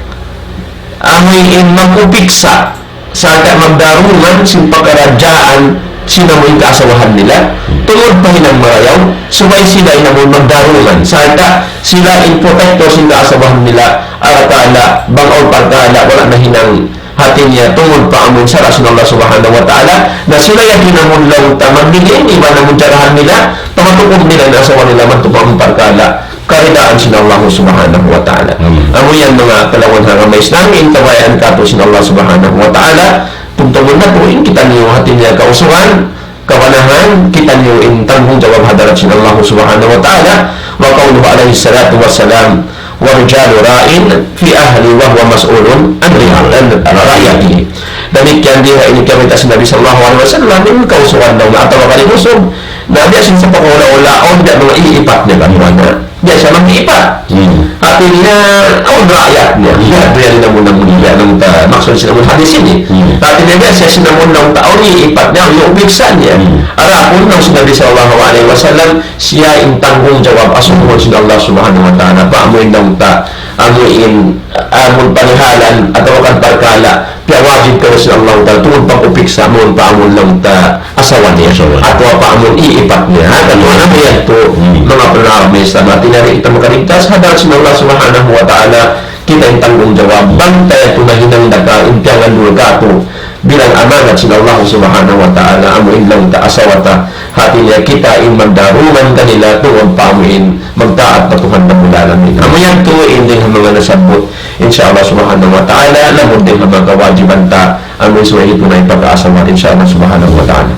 Amu in mag-upiksa, sa' ka magdarungan sin pakaradjaan, sin amu in kaasawahan nila, tungud pa hinang marayaw, subay sila in amu in magdarungan, sarta' sila in protector sin kaasawahan nila, arakala' bang awn parkala' wala' nahinang, hati niya tungud pa amu in sara' sin Allah Subhanahu wa Ta'ala, na sila yan in amu in laung ta magdiin, iban amu in jarahan nila, pamatukud nila in asawa nila madtu pa amu in parkala' karidaan sin Allah Subhanahu wa Ta'ala. Amin. Amu yan manga palangga' ha agama Islam, in kabayaan katu' sin Allah Subhanahu wa Ta'ala, tumtumun natu' in kitaniyu hati niya kausugan, kabanahan, kitaniyu in tanggungjawab ha hadarat sin Allah Subhanahu wa Ta'ala, wa qawluhu alayhi salatu wassalam, والرجال راع في أهله وهو مسؤول عن رعا-، عن رعيته. Damikkiyan di ha ini kiyamita sin Nabi sallallahu alayhi wasallam, in kausugan daw na atawa kalimusug, na biya' sin sapakaula-ula, awn biya' manga iipat niya kan mana. Biya' siya mag-iipat. Hmm. Hati niya, awn raayat niya. Hmm. Biya' diyan in amu in, amu in, biya' in ta, maksud sin amu in hadis ini. Hmm. Hati niya biya' siya sin amu in ta, awn iipat niya, awn iyupiksa niya. Hmm. Adapun laung sin Nabi sallallahu alayhi wasallam, siya in tanggungjawab asubuhun sin Allah Subhanahu wa Ta'ala. Pa amu in laung ta, amu in, amu in panihalan, atawa kan parkala', piyawajib kaniya sin Allah Ta'ala, tungud pag-upiksa amu in pa amu in laung ta asawa niya. Asawa niya. Atawa pa amu in iipat niya. Ha, kan amu yan tu, hmm, manga panaw may sa mati na rin kita makaligtas, ha hadarat sin Allah Subhanahu wa Ta'ala, kita in tanggungjawab, bang ta yadtu nahinang da ka, in piyangandul katu', bilang amanat sin Allah Subhanahu wa Ta'ala, amu in laung ta asawa ta, hati niya kita in magdarungan kanila, tungud pa amu in magtaat pa Tuhan Rabbul Alamin. Amu yan tu, in dayn ha manga nasabbut, insya Allah Subhanahu wa Ta'ala, lamud dayn ha manga kawajiban ta, amu in subay hitunay pag-asawa, insya Allah Subhanahu wa Ta'ala.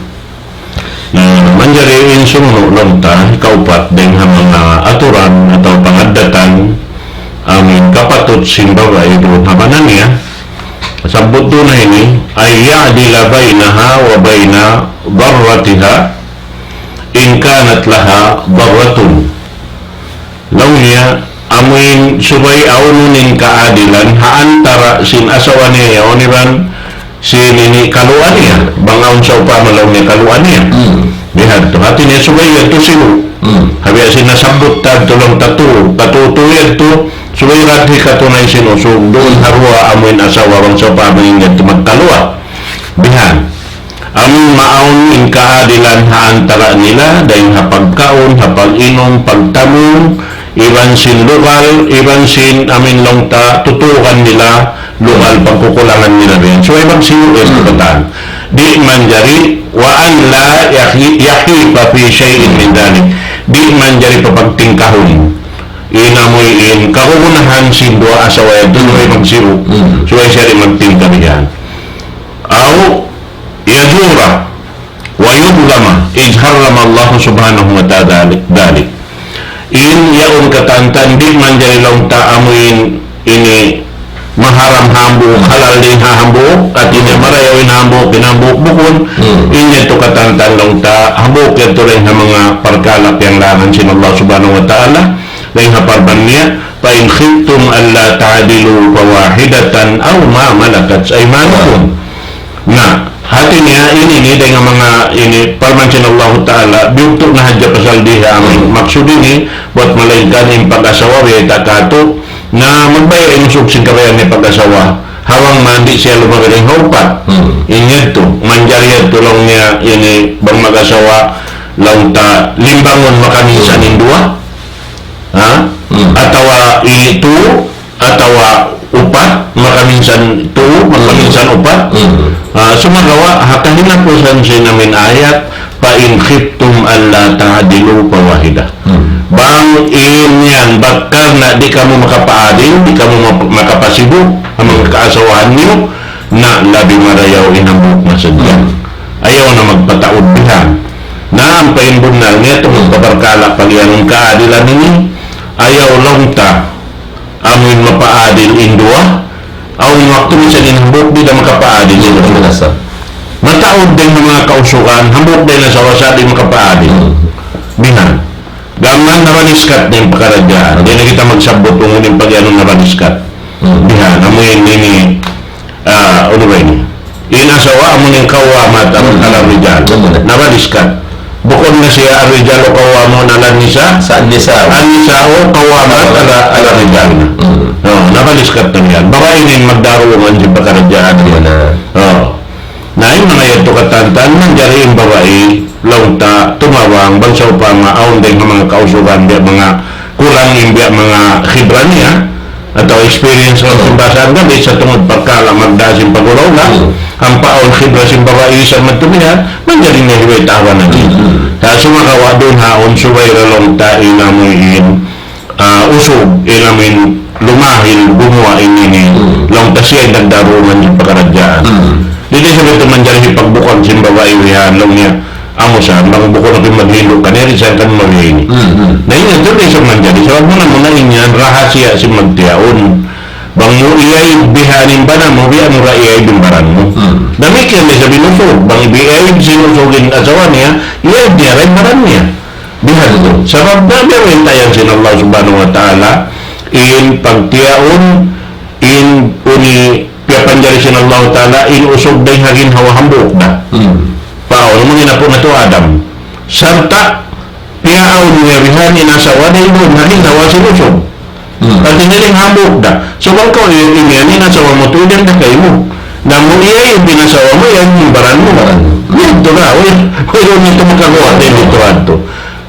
Na, manjari in sumunu' laung ta, hikaupat dayn ha manga aturan atawa pangaddatan, amu in kapatut sin babai duun ha bana niya, sabbut duun na ini, أن يعدل بينها وبين ضرتها إن كانت لها ضرة. Laung niya, amu in subay awnun in kaadilan ha antara' sin asawa niya yaun iban sin ini kaluwa niya. Bang awn sawpama laung niya kaluwa niya. Hmm. Bihadtu. Hati niya subay yadtu sibu'. Hmm. Ha biya' sin nasabbut ta yadtu laung ta tu, katutu yadtu, subay da hikatunay sin usug, duun ha duwa amu in asawa bang sawpama in yadtu magkaluwa. Bihan. Amu in maawn in kaadilan ha antara' nila, dayn ha pagkaun, ha pag-inum, pagtamung, iban sin lugal, iban sin amu in laung ta tutukan nila, lugal pagkukulangan nila dayn. So, ibang siyu, yes, hmm, kapatan. Di' manjari, وأن لا يخ-، يخيف في شيء من ذلك. Di' manjari papagtingkahun. In amu in kagunahan sin duwa asawa yadtu, hmm, way magsiru'. Hmm. So, way siya di' magtingkah yan. أو يجور ويظلم إذ حرم الله سبحانه وتعالى ذلك. In yaun katantan di' manjari laung ta amu in ini maharam hambuuk, halal dayn ha hambuuk, hati niya marayaw in hambuuk, in hambuuk bukun, hmm, in yadtu katantan laung ta, hambuuk yadtu dayn ha manga parkala' piyanglangan sin Allah Subhanahu wa Ta'ala, dayn ha parman niya, فإن خفتم ألا تعدلوا فواحدة أو ما ملكت أيمانكم. Na, hati niya ini, ini dayn ha manga ini, parman sin Allahu Ta'ala, biyugtu' na hadja pasal di ha amu in, hmm, maksud ini, buat malaingkan in pag-asawa, biya' ta katu', na magbaya' in usug sin kabayaan niya pag-asawa, ha bang man di' siya lumabi dayn ha upat. Hmm. In yadtu, manjari yadtu laung niya ini, bang mag-asawa, laung ta, limbangun makaminsan in duwa. Ha? Hmm. Atawa ini tu, atawa upat, makaminsan tu, makaminsan upat. Hmm. Ah, sumagawa', ha kahinapusan sin amu in ayat, فإن خفتم ألا تعدلوا فواحدة. Hmm. Bang in yan, bat karna' di' kamu makapaadil, di' kamu map-, makapasibu', ha manga kaasawahan niyu, na labi marayaw in hambuuk na sadja. Hmm. Ayaw na magpataud bihan. Na ampa in bunnal niya, tungud pa parkala' pagiyanun kaadilan ini, ayaw laung ta, amu in mapaadil in duwa, awn waktu minsan in hambuuk di' da makapaadil. Di' da makapaadil. Mataud dayn ha manga kausugan, hambuuk dayn ha asawa sa' di' makapaadil. Hmm. Bihan. Gām nabaliskat na in pakaradjaan. Di' na kita magsabbut kunu' in pagiyanun nabaliskat. Hmm. Bihan, amu in ini, ah, unu ba ini? In asawa amu in قوامات على الرجال. Hmm. Nabaliskat. Bukun na siya الرجال قوامون على النساء. Sa' النساء. النساء قوامات على، على الرجال. Hmm. Oh, nabaliskat na yan. Babai in magdarungan sin pakaradjaan. Yan na. Oh. Na, in manga yadtu katantan, manjari in babai, laung ta, tumabang, bang sawpama, awn dayng ha manga kausugan, biya' manga kulang in biya' manga khibra niya, atawa experience laung sin bahasa Anggalis, sa tungud parkala' magdā sin pagulaw na, ampa awn khibra sin babai, sa matumiya, manjari niya hiway tawanan. Sa sumagawa' duun ha awn subay ra laung ta in amuin, ah, usug, in amuin lumahil, gumuwa' in ini, laung ta siya in nagdarungan sin pakaradjaan. Di' da isab yadtu manjari hipagbukag sin babai yan, laung niya, amu sa, bang bukun aku maghindu' kaniya, di' sa kan mabini. Na in yadtu di' isab manjari, sabab muna-muna in yan, rahasiya sin magtiyaun. Bang mu iyaib bihan in bana mu, biya' mu ra iyaib in baran mu. Damikkiyan da isab in usug, bang iyaib sin usug in asawa niya, iyaib niya ra in baran niya. Bihan tu. Sabab na biya' minta yan sin Allah Subhanahu wa Ta'ala, in pagtiyaun, in unu in piyapanjari sin Allah Ta'ala, in usug dayng ha ginhawa hambuuk da. Paawn, amu in apu' natu' Adam. Sarta', piyaawn niya bihan in asawa dayng duun ha ginhawa sin usug. Hati niya in hambuuk da. So, bang kaw i-, imiyan in asawa mu tuud yan da kaymu. Na mu iyaib in asawa mu, iyaib in baran mu. Yadtu na, way, way, way, yadtu makaguwa' dayng ha yadtu.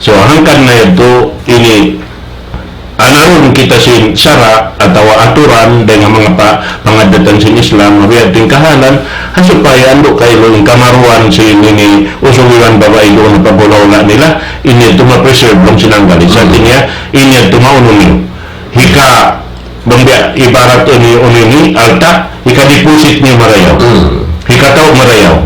So, hangkan na yadtu, ini, anarun kita sin sara' atawa aturan dayng ha manga pa-, pangaddatan sin Islam, mabiya' tingkahalan, ha supaya andu' kailu in kamaruan sin ini usug iban babai duun ha pagulaw nila, ini yadtu ma-preserve laung sin Anggalis. Hati niya, ini yadtu maunu niyu. Hika, bang biya' ibarat ini, unu ini, alta', hika-deposit niyu marayaw. Hikatau' marayaw.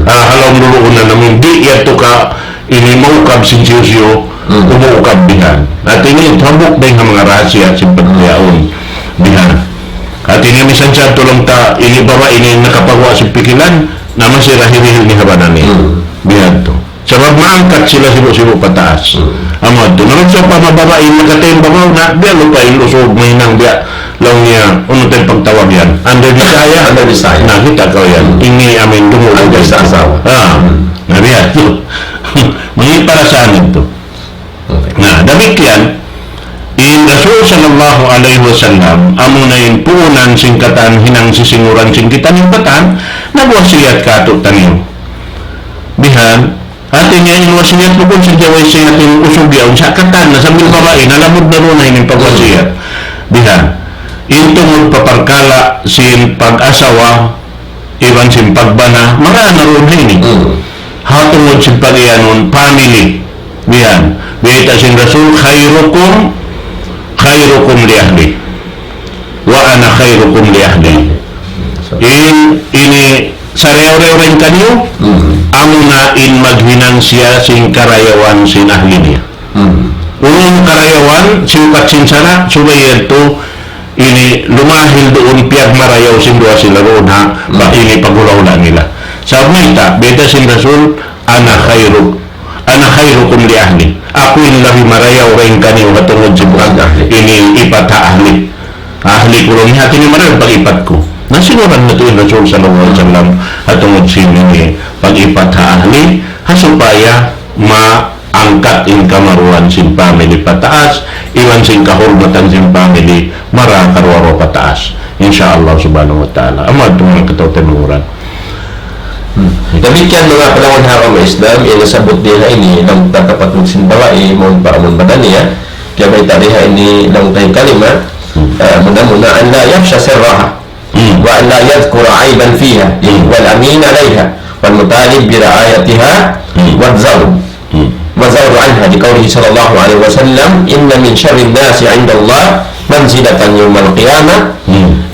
Ah, ha lawm duun na namin, di' yadtu ka ini maukab sin hisiyu-siyu, umuukab bihan. Hati niya, hambuuk dayng ha manga rahasiya sin pagtiyaun bihan. Hati niya, misan sa tuud laung ta, ini babai ini nakapaguwa' sin pikilan, na masi ra hirihil niya ha bana niya. Bihan tu. Sabab maangkat sila sibu'-sibu' pataas. Amu yadtu. Na bang sawpama babai nakataymbabaw na, biya' lupa in usug mahinang biya' laung niya, unu in pagtawag yan? Under desire? Under desire. Na, kita' kaw yan. Ini amuin dumulug. Under sa asawa. Ah. Na biya' tu. Manga parasaan yadtu. Na, damikkiyan, in Rasul sallallahu alayhi wasallam, amuna in puunan sin katan hinang sisinguran sin kitaniyu katan, nagwasiyat kātu'niyu. Bihan, hati niya in wasiyat bukun sadja wasiyat in usug yaun, sa' katan na sambil babai, nalamud na duun na in pagwasiyat. Bihan, in tungud pa parkala' sin pag-asawa, iban sin pagbana, marayaw na duun ini. Ha tungud sin pag-iyanun, family. Bihan. Bayta' sin Rasul, خيركم، خيركم لأهله. وأنا خيركم لأهلي. In, ini, sarayaw-rayaw dayn kaniyu, amuna in maghinang siya sin karayawan sin ahli niya. Unu in karayawan, siyukat sin sara', subay yadtu, ini lumahil duun piyagmarayaw sin duwa sila duun ha, ini pagula-ula nila. Sabab mayta', bayta' sin Rasul, أنا خير، أنا خيركم لأهلي. Aku in labi marayaw dayn kaniyu ha tungud sin ini ipat ha ahli. Ahli ku laung niya, hati niya marayaw pag-ipat ku. Na sinuran natu' in Rasul sallallahu alayhi wasallam ha tungud sin ini pag-ipat ha ahli, ha supaya ma- angkat in kamaruan sin family pataas, iban sin kahurmatan sin family, mara karuwa-ruwa pataas. Insya Allah subhanahu wa ta'ala. Amu yadtu manga kataymanghuran. Damikkiyan manga palawan ha agama Islam, in nasabbut dii ha ini, laung ta kapatut sin babai, mawn pa amun badan niya, kiyabayta' dii ha ini, laung ta in kalima, ah, muna-muna, أن لا يفشي سرها. وأن لا يذكر عيبا فيها، إذ هو الأمين عليها، والمطالب برعايتها، والزود، والزود عنها، لقوله صلى الله عليه وسلم: إن من شر الناس عند الله منزلة يوم القيامة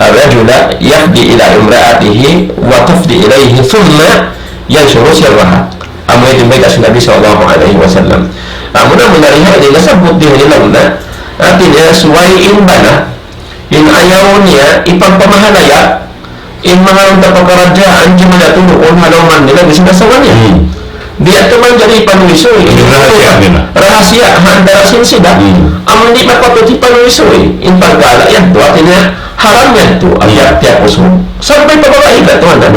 الرجل يفضي إلى امرأته وتفضي إليه ثم ينشر سرها. Amu yadtu in bayta' sin Nabi sallallahu alayhi wasallam. Amu na muna dii ha ini nasabbut dii ha ini laung ta, hati niya subay in bana, in ayaw niya ipagpamahalaya in manga unta pakaradjaan, di' man yadtu ha lawm nila bisan asawa niya. Di' yadtu manjari ipanuysuy. Ini rahasiya nila. Rahasiya, ha antara sin sila. Amu di' mapatut ipanuysuy. In pagkala' yadtu, hati niya, Haram yadtu, tiap-tiap usug. Sampay pa babai katuan, na?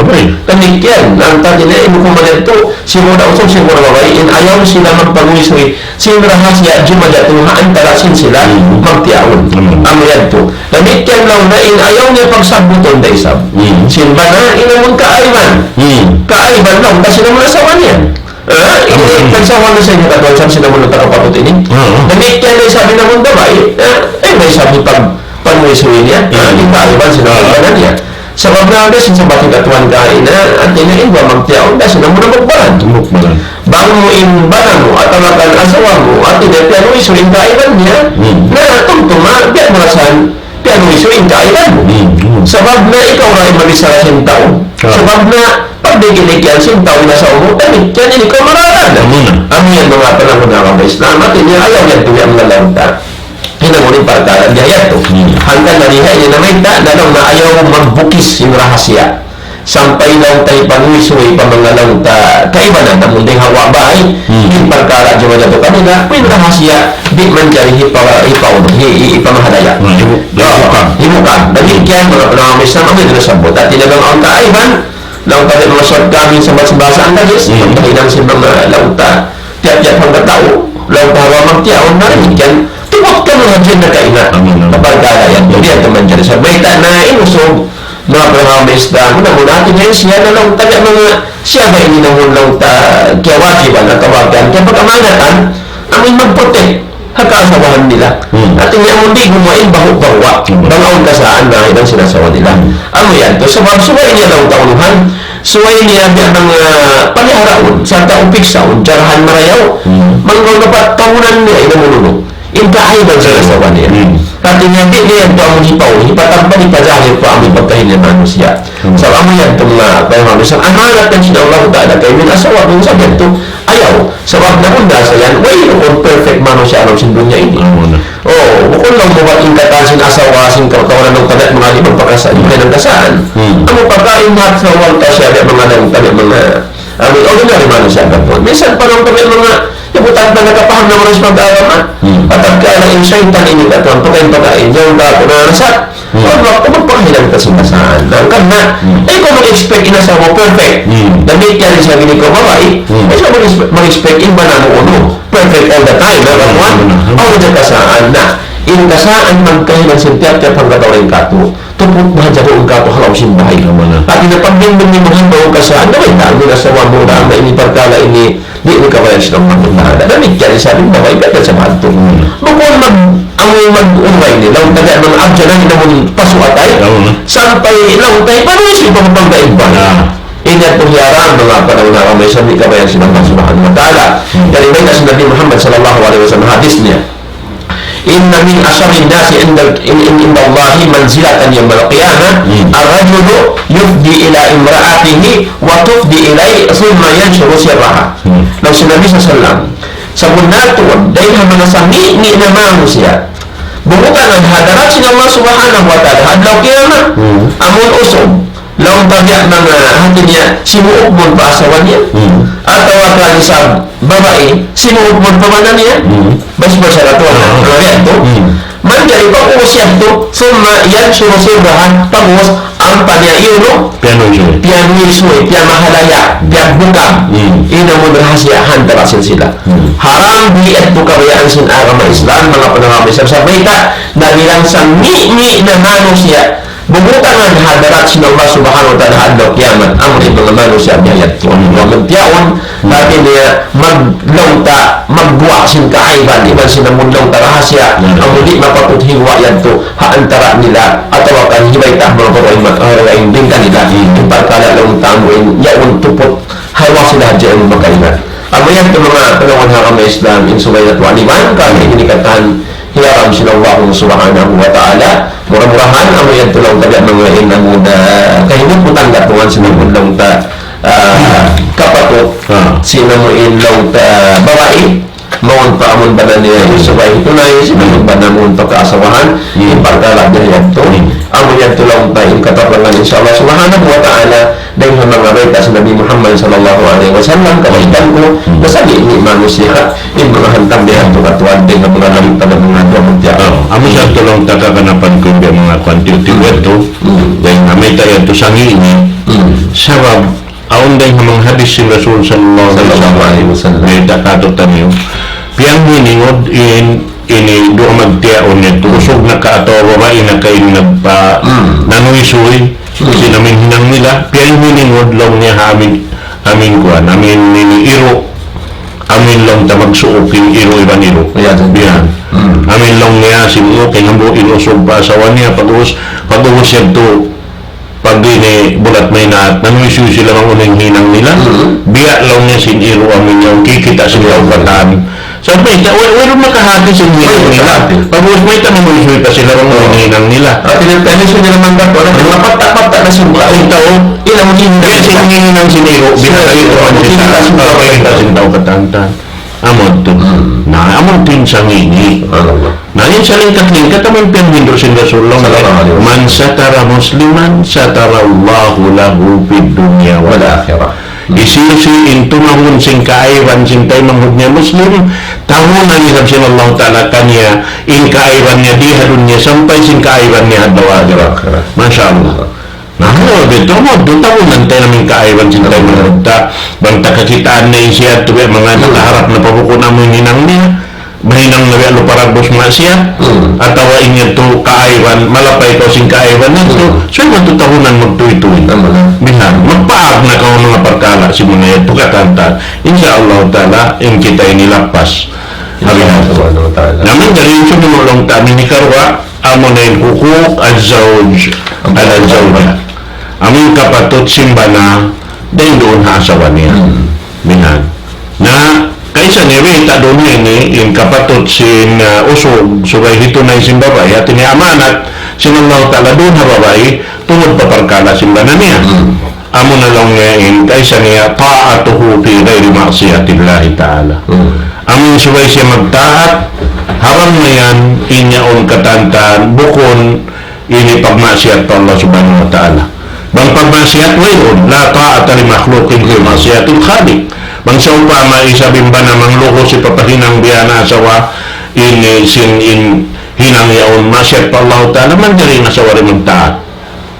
Damikkiyan, in tadi na, in hukuman yadtu, sibu' da usug, sibu' da babai, in ayaw sila magpanguysuy sin rahasiya jumajatu ha antara' sin sila magtiyaun. Amu yadtu. Damikkiyan laung niya, in ayaw niya pagsabbutun da isab. Sin bana, in amun kaaiban. Kaaiban laung ta sin amun asawa niya. Ah, ini, nagsawa na sa inyo katuan, sa sin amun nagtakapatut ini. Damikkiyan da isab in amun babai, eh, ayaw da isab pag-, panguysuy niya. Ah, in kaaiban sin amun bana niya. Sabab na da sin sabat in katuan kaina, hati niya in magtiyaun da sin amun magbaran. Bang mu in bana mu, atawa kan asawa mu, hati niya piyanguysuy in kaaiban niya, na tumtuma, biya' mu rasahan, piyanguysuy in kaaiban mu. Sabab na ikaw ra in mabichara sin tau. Sabab na, pag di' kinikiyal sin tau in asawa mu, damikkiyan in ikaw marayaw na. Amu yan, manga panagnaan ha Islam, hati niya ayaw yan tuwi' manga laung ta. Hinangun in parkala' biya' yadtu. Hangkan na diha ini namayta', na laung na ayaw magbukis in rahasiya. Sampay laung ta hipanguysuy pa manga laung ta kaibanan, amun dayng ha guwa' bay, in parkala' jumajatu kanila, in rahasiya, di' manjari hipa-, hipa-, hi-, hi-, hipamahalaya'. Hibukag. Damikkiyan, manga panagnaan ha Islam, amu in nasabbut. Hati niya bang awn kaaiban, laung ta di' manga shortcoming sa bahasa Anggalis, laung ta hinang sin manga laung ta, tiap-tiap hangka tau, laung ta ha guwa' magtiyaun, na damikkiyan, tubud kamu hadja na kaina. Amin, amin. Parkala' yan, di' yan manjari. Sa' mayta' na in usug, manga panagnaan ha Islam, muna-muna hati niya siya na laung ta, manga siya ba ini na laung ta, kiyawajiban atawa kan, kiyapag-amanatan, amun mag-protect ha kaasawahan nila. Hati niya amun di' gumuwa' in bahu'-bahuwa'. Bang awn kasaan na hinang sin asawa nila. Amu yadtu, sabab subay niya laung ta unuhan, subay niya biya' manga paliharaun, sarta' upiksaun, jarahan marayaw, manggaw na pagtahunan niya in amun unu. In kaaiban sin asawa niya. Hati niya di' niya yadtu amun hipaun, hipatagpa', hipajahil pa amun pagkahi niya manusiya'. Sabab amu yadtu manga panagnaan ha Islam, amanat yan sin Allah Ta'ala kaymu in asawa mu, sabab yadtu, ayaw. Sabab na hunda sa yan, wayruun perfect manusiya' ha lawm sin dunya ini. Oh, bukun laung mu bat in katan sin asawa, sin kaw-, kawanan laung ta biya' manga di' magpakasa, di' magkasaan. Amu pagkahi in hat sa wal ta siya biya' manga laung ta biya' manga, amu, ordinary manusiya' katan. Minsan pa laung ta biya' manga, ibutan pa nakapaham na manusiya' pag-agama. Pagka na in saytan ini katan, pagkahi in pagkahi in, yaun ka, kung nasat, awn waktu magpakahinang ta sin kasaan. Na, karna', ayaw kaw mag-expect in asawa mu perfect. Damikkiyan in sa gini kaw babai, ayaw kaw mag-expe-, mag-expect in bana mu unu, perfect all the time, na, kakuan? Awn hadja kasaan na. In kasaan magkahinang sin tiyap-tiyap hangka tau dayn katu'. Tuput bahadja duun katu' ha lawm sin bahay. Hati niya pagbimbing mu hangka kasaan, na mayta' in asawa mu, na ini parkala' ini, di' mu kabayaan sin Allah Ta'ala. Damikkiyan isab in babai, biya' da isab hadtu. Bukun mag-, amu mag-, unu ba ini, laung ta biya' manga abjad na in amun pasu' atay. Sampay laung ta, panuwi sin pamangga iban. Ini yadtu hiyaram, manga panagnaan ha Islam, di' kabayaan sin Allah Subhanahu wa Ta'ala. Jari mayta' sin Nabi Muhammad sallallahu alayhi wasallam hadis niya. إن من أشر الناس عند، عند الله منزلة يوم القيامة الرجل يفضي إلى امرأته وتفضي إليه ثم ينشر سرها. Laung sin Nabi sallallahu alayhi wasallam, sabunnal tuud, dayn ha manga sami'-mi' na manusiya'. Bumutangan ha hadarat sin Allah Subhanahu wa Ta'ala, ha adlaw kiyamat, amun usug. Laung ta biya' manga hati niya, simuuk mun pa asawa niya. Atawa kan isab babai, simuuk mun pa bana niya. Bas-bas sa katuan. Manjari pag-ubus yadtu, ثم ينشر سرها, pag-ubus ampa niya iyunu, piyanuysuy, piyamahalaya', piyagbukag. In amun rahasiya ha antara' sin sila. Haram, di' yadtu kabayaan sin agama Islam, manga panagnaan ha Islam. Sa' mayta', nabilang sami'-mi' na manusiya'. Bumutangan ha hadarat sin Allah Subhanahu wa Ta'ala ha adlaw kiyamat, amu in manga manusiya' biya' yadtu. Amun tiyaun, hati niya mag-, laung ta, magguwa' sin kaaiban, iban sin amun laung ta rahasiya, amu di' mapatut higuwa' yadtu, ha antara' nila, atawa kan hibayta' ha manga babai ma-, ha babai in bingka nila, in parkala' laung ta amu in, yaun tuput, ha luwas sila hadja in makaingat. Amu yadtu manga panagnaan ha agama Islam, in subay natu' aniban, karna' ini katan, hiyaram sin Allah Subhanahu wa Ta'ala. Mura-murahan, amu yadtu laung ta biya' manga in amu da kahimuputan katuan sin amu laung ta, ah, kapatut, sin amu in laung ta babai, mawn pa amun bana niya, subay hitunay sin amun bana mawn pa kaasawahan, in parkala' biya' yadtu. Amu yadtu laung ta in katapangan, insya Allah subhanahu wa ta'ala, dayn ha manga bayta' sin Nabi Muhammad sallallahu alayhi wasallam, kawaitan ku, basta di' ini manusiya', in manga hantang biya' yadtu katuan, dayn ha manga nabi pa manga dua mutiya. Amu sa tuud laung ta kaganapan ku biya' manga kuwan tiyu'-tiyu' yadtu, dayn ha mayta' yadtu sangi ini, sabab, awn dayn ha manga hadith sin Rasul sallallahu alayhi wasallam. Mayta' katu'taniyu. Piyaghiningud in, ini duwa magtiyaun yadtu. Usug na ka atawa babai na ka in nagpa-, nanuysuy. Sin amin hinang nila. Piyaghiningud laung niya ha amin, amin kuwan. Amin ini iru'. Amin laung ta magsuuk in iru' iban iru'. Biya' yan. Amin laung niya sin uking hambuuk in usug pa asawa niya. Pag-ubus, pag-ubus yadtu, pag ini bulat maynaat, nanuysuy sila bang unu in hinang nila. Biya' laung niya sin iru' amin yaun kikita' sin tau katan. Sa' mayta', way, wayruun makahati sin hinang nila. Pag-ubus mayta' nanuysuy pa sila bang unu in hinang nila. Hati niya, nanuysuy nila man ba? Wala' na, mapatta'-patta' na sin tau. Ina mu hinang. Biya' sin hinang sin iru', biya' sin iru' man sin tau katan. Amu tuud. Na, amu tuud in sangi ini. Na, in salingkat-lingkat, amu in piyaghindu' sin Rasulullah, من ستر مسلما ستر الله له في الدنيا والآخرة. Hisiyu-siyu in tumahun sin kaaiban sin taymanghud niya Muslim, tahunan isab sin Allah Ta'ala kaniya in kaaiban niya di ha dunya sampay sin kaaiban niya ha adlaw akhirat. Masha Allah. Na, hal bitu, amu tuud tahunan ta in amin kaaiban sin taymanghud ta. Bang ta kakitaan na in siya tuud, manga nakaharap na pa bukun amu in hinang niya. Mahinang na biya' lupa dagbus maksiyat. Atawa in yadtu kaaiban, malapay kaw sin kaaiban yadtu. So, amu tuud tahunan magtuy-tuy. Bihan, magpaag na kaw manga parkala' sin manga yadtu katan ta. Insya Allah Ta'ala, in kita ini lappas. Amin. Naman dari in sumunu laung ta amin hikaruwa, amu na in حقوق الزوج على الزوجة. Amu in kapatut sin bana dayn duun ha asawa niya. Bihan. Na, kaysa niya, biyayta' duun ini, in kapatut sin, ah, usug, subay hitunay sin babai, hati niya amanat sin Allah Ta'ala duun ha babai, tungud pa parkala' sin bana niya. Amu na laung niya in, kaysa niya, طاعته في غير معصية الله تعالى. Amu in subay siya magtaat, ha bang mayan, in yaun katan-katan, bukun ini pagmaksiyat pa Allah Subhanahu wa Ta'ala. Bang pagmaksiyat, wayruun, لا طاعة لمخلوق في معصية الخالق. Bang sawpama isab in bana manglugus hipapahinang biya' na asawa, ini sin in hinang yaun maksiyat pa Allah Ta'ala, manjari in asawa di' magtaat.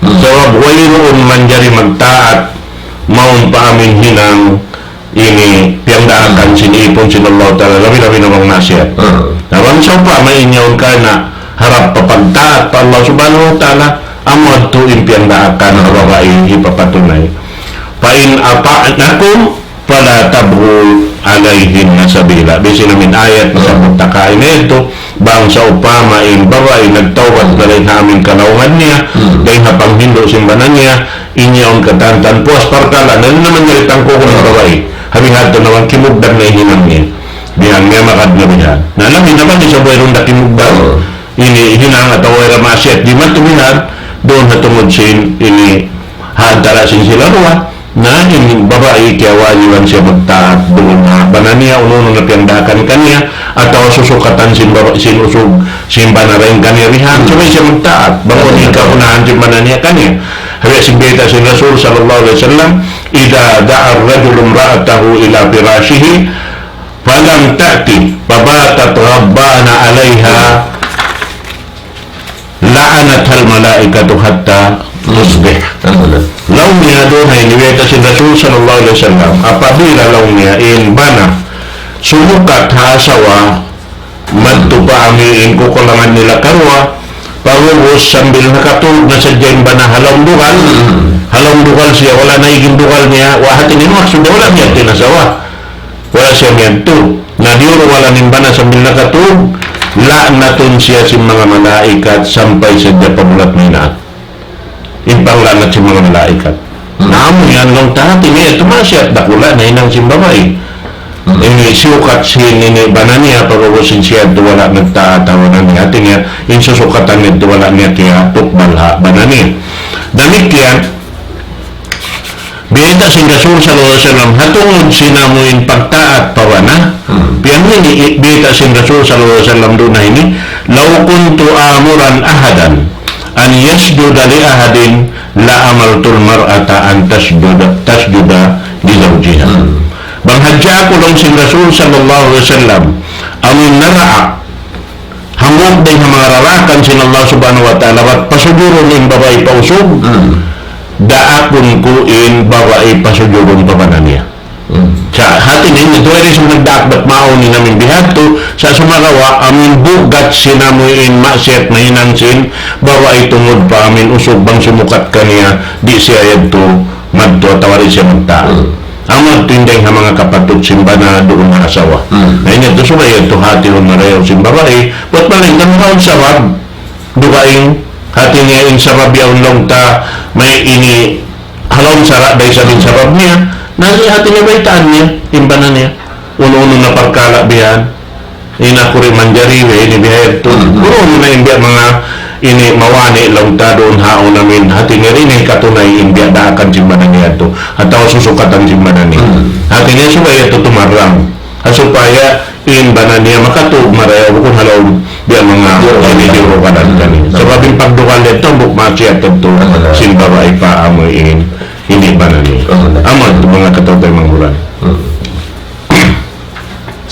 Sabab wayruun manjari magtaat, mawn pa amin hinang ini piyagdaakan sin ipun sin Allah Ta'ala, labi-labi na bang maksiyat. Na bang sawpama in yaun ka na harap pa pagtaat pa Allah Subhanahu wa Ta'ala, amu yadtu in piyagdaakan ha babai hipapatunay. فإن أطعنكم فلا تبغوا عليهن سبيلا. Biya' sin amin ayat nasabbut ta kaina yadtu, bang sawpama in babai nagtawbat na dayn ha amin kalaungan niya, dayn ha panghindu' sin bana niya, in yaun katan-katan puas parkala', na in naman niya tangkuhun in babai. Ha bihadtu na bang kimugdan na in hinang niya. Bihan niya magad na bihan. Na labi na bang isab wayruun da kimugdan. Ini hinang atawa wayra maksiyat di' matumihan, duun ha tungud sin ini ha antara sin sila duwa. Na in babai kiyawajiban siya magtaat duun ha bana niya, unu-unu na piyagdaakan kaniya, atawa susukatan sin baba-, sin usug, sin bana dayn kaniya bihan, subay siya magtaat. Bang unu in kaunahan sin bana niya kaniya. Hangkan sin bayta' sin Rasul sallallahu alayhi wasallam, إذا دعا الرجل امرأته إلى فراشه فلم تأت فباتت غضبان عليها لعنتها الملائكة حتى تصبح. Laung niya duun ha ini bayta' sin Rasul sallallahu alayhi wasallam, apabila laung niya in bana sumukat ha asawa, madtu pa amu in kukulangan nila karuwa, pag'ubus sambil nakatulug na sadja in bana ha lawm dugal, ha lawm dugal siya, wala' na in dugal niya, wa hati niya maksud wala' niya in asawa. Wala' siya miyadtu. Na diyuru wala' in bana sambil nakatulug, la'natun siya sin manga malaikat sampay sadja pa bulat maynaat. In pangla'nat sin manga malaikat. Na amu yan laung ta hati niya, yadtu maksiyat dakula' na hinang sin babai. Ini siyukat sin ini bana niya, pag'ubus in siya yadtu wala' nagtaat ha bana niya. Hati niya, in susukatan niya yadtu wala' niya kiyatukbal ha bana niya. Damikkiyan, Biyayta' sin Rasul sallallahu alayhi wasallam, ha tungud sin amu in pagtaat pa bana, piyaghindu' i-, biyayta' sin Rasul sallallahu alayhi wasallam duun ha ini, لو كنت آمرا أحدا أن يسجد لأحد لأمرت المرأة أن تسجد، تسجد لزوجها. Hmm. Bang hadja aku laung sin Rasul sallallahu alayhi wasallam, amun naraak, hambuuk dayn ha manga rarakan sin Allah subhanahu wa ta'ala, bat pasujurun in babai pa usug, Hmm. daakun ku in babai pasujurun pa bana niya. Hmm. Sa' hati niya, ini tuwi rin sa' nagdaak bat mawn in amin bihadtu, sa' sumagawa', amin bugat sin amuin maksiyat nahinang sin babai tungud pa amin usug bang simukat kaniya, di' siya yadtu madtu atawa di' siya magtaat. Hmm. Amu yadtu in dayn ha manga kapatut sin bana duun ha asawa. Hmm. Na ini yadtu subay yadtu hatiun marayaw sin babai, bat malayngkan awn sabab, dugaing, hati niya in sabab yaun laung ta, may ini, ha lawm sara' da isab in sabab niya, na hati niya baytaan niya, in bana niya. Unu-unu na parkala' bihan, in aku di' manjari, we, ini biha yadtu. Hmm. Unu-unu na in biya' manga, ini mawani' laung ta duun ha awn amin, hati niya di' na katunay in biya' daakan sin bana niya yadtu, atawa susukatan sin bana niya. Hmm. Hati niya subay yadtu tumarrang. Ha supaya in bana niya makatug marayaw bukun ha lawm biya' manga Diyurukanan. Ini diyurukanan kaniya. Hmm. Sabab in pagdukal yadtu, hambuuk maksiyat yadtu, Hmm. sin babai pa amuin, ini bana niya. Hmm. Amu yadtu manga kataw-taymanghuran. Hmm.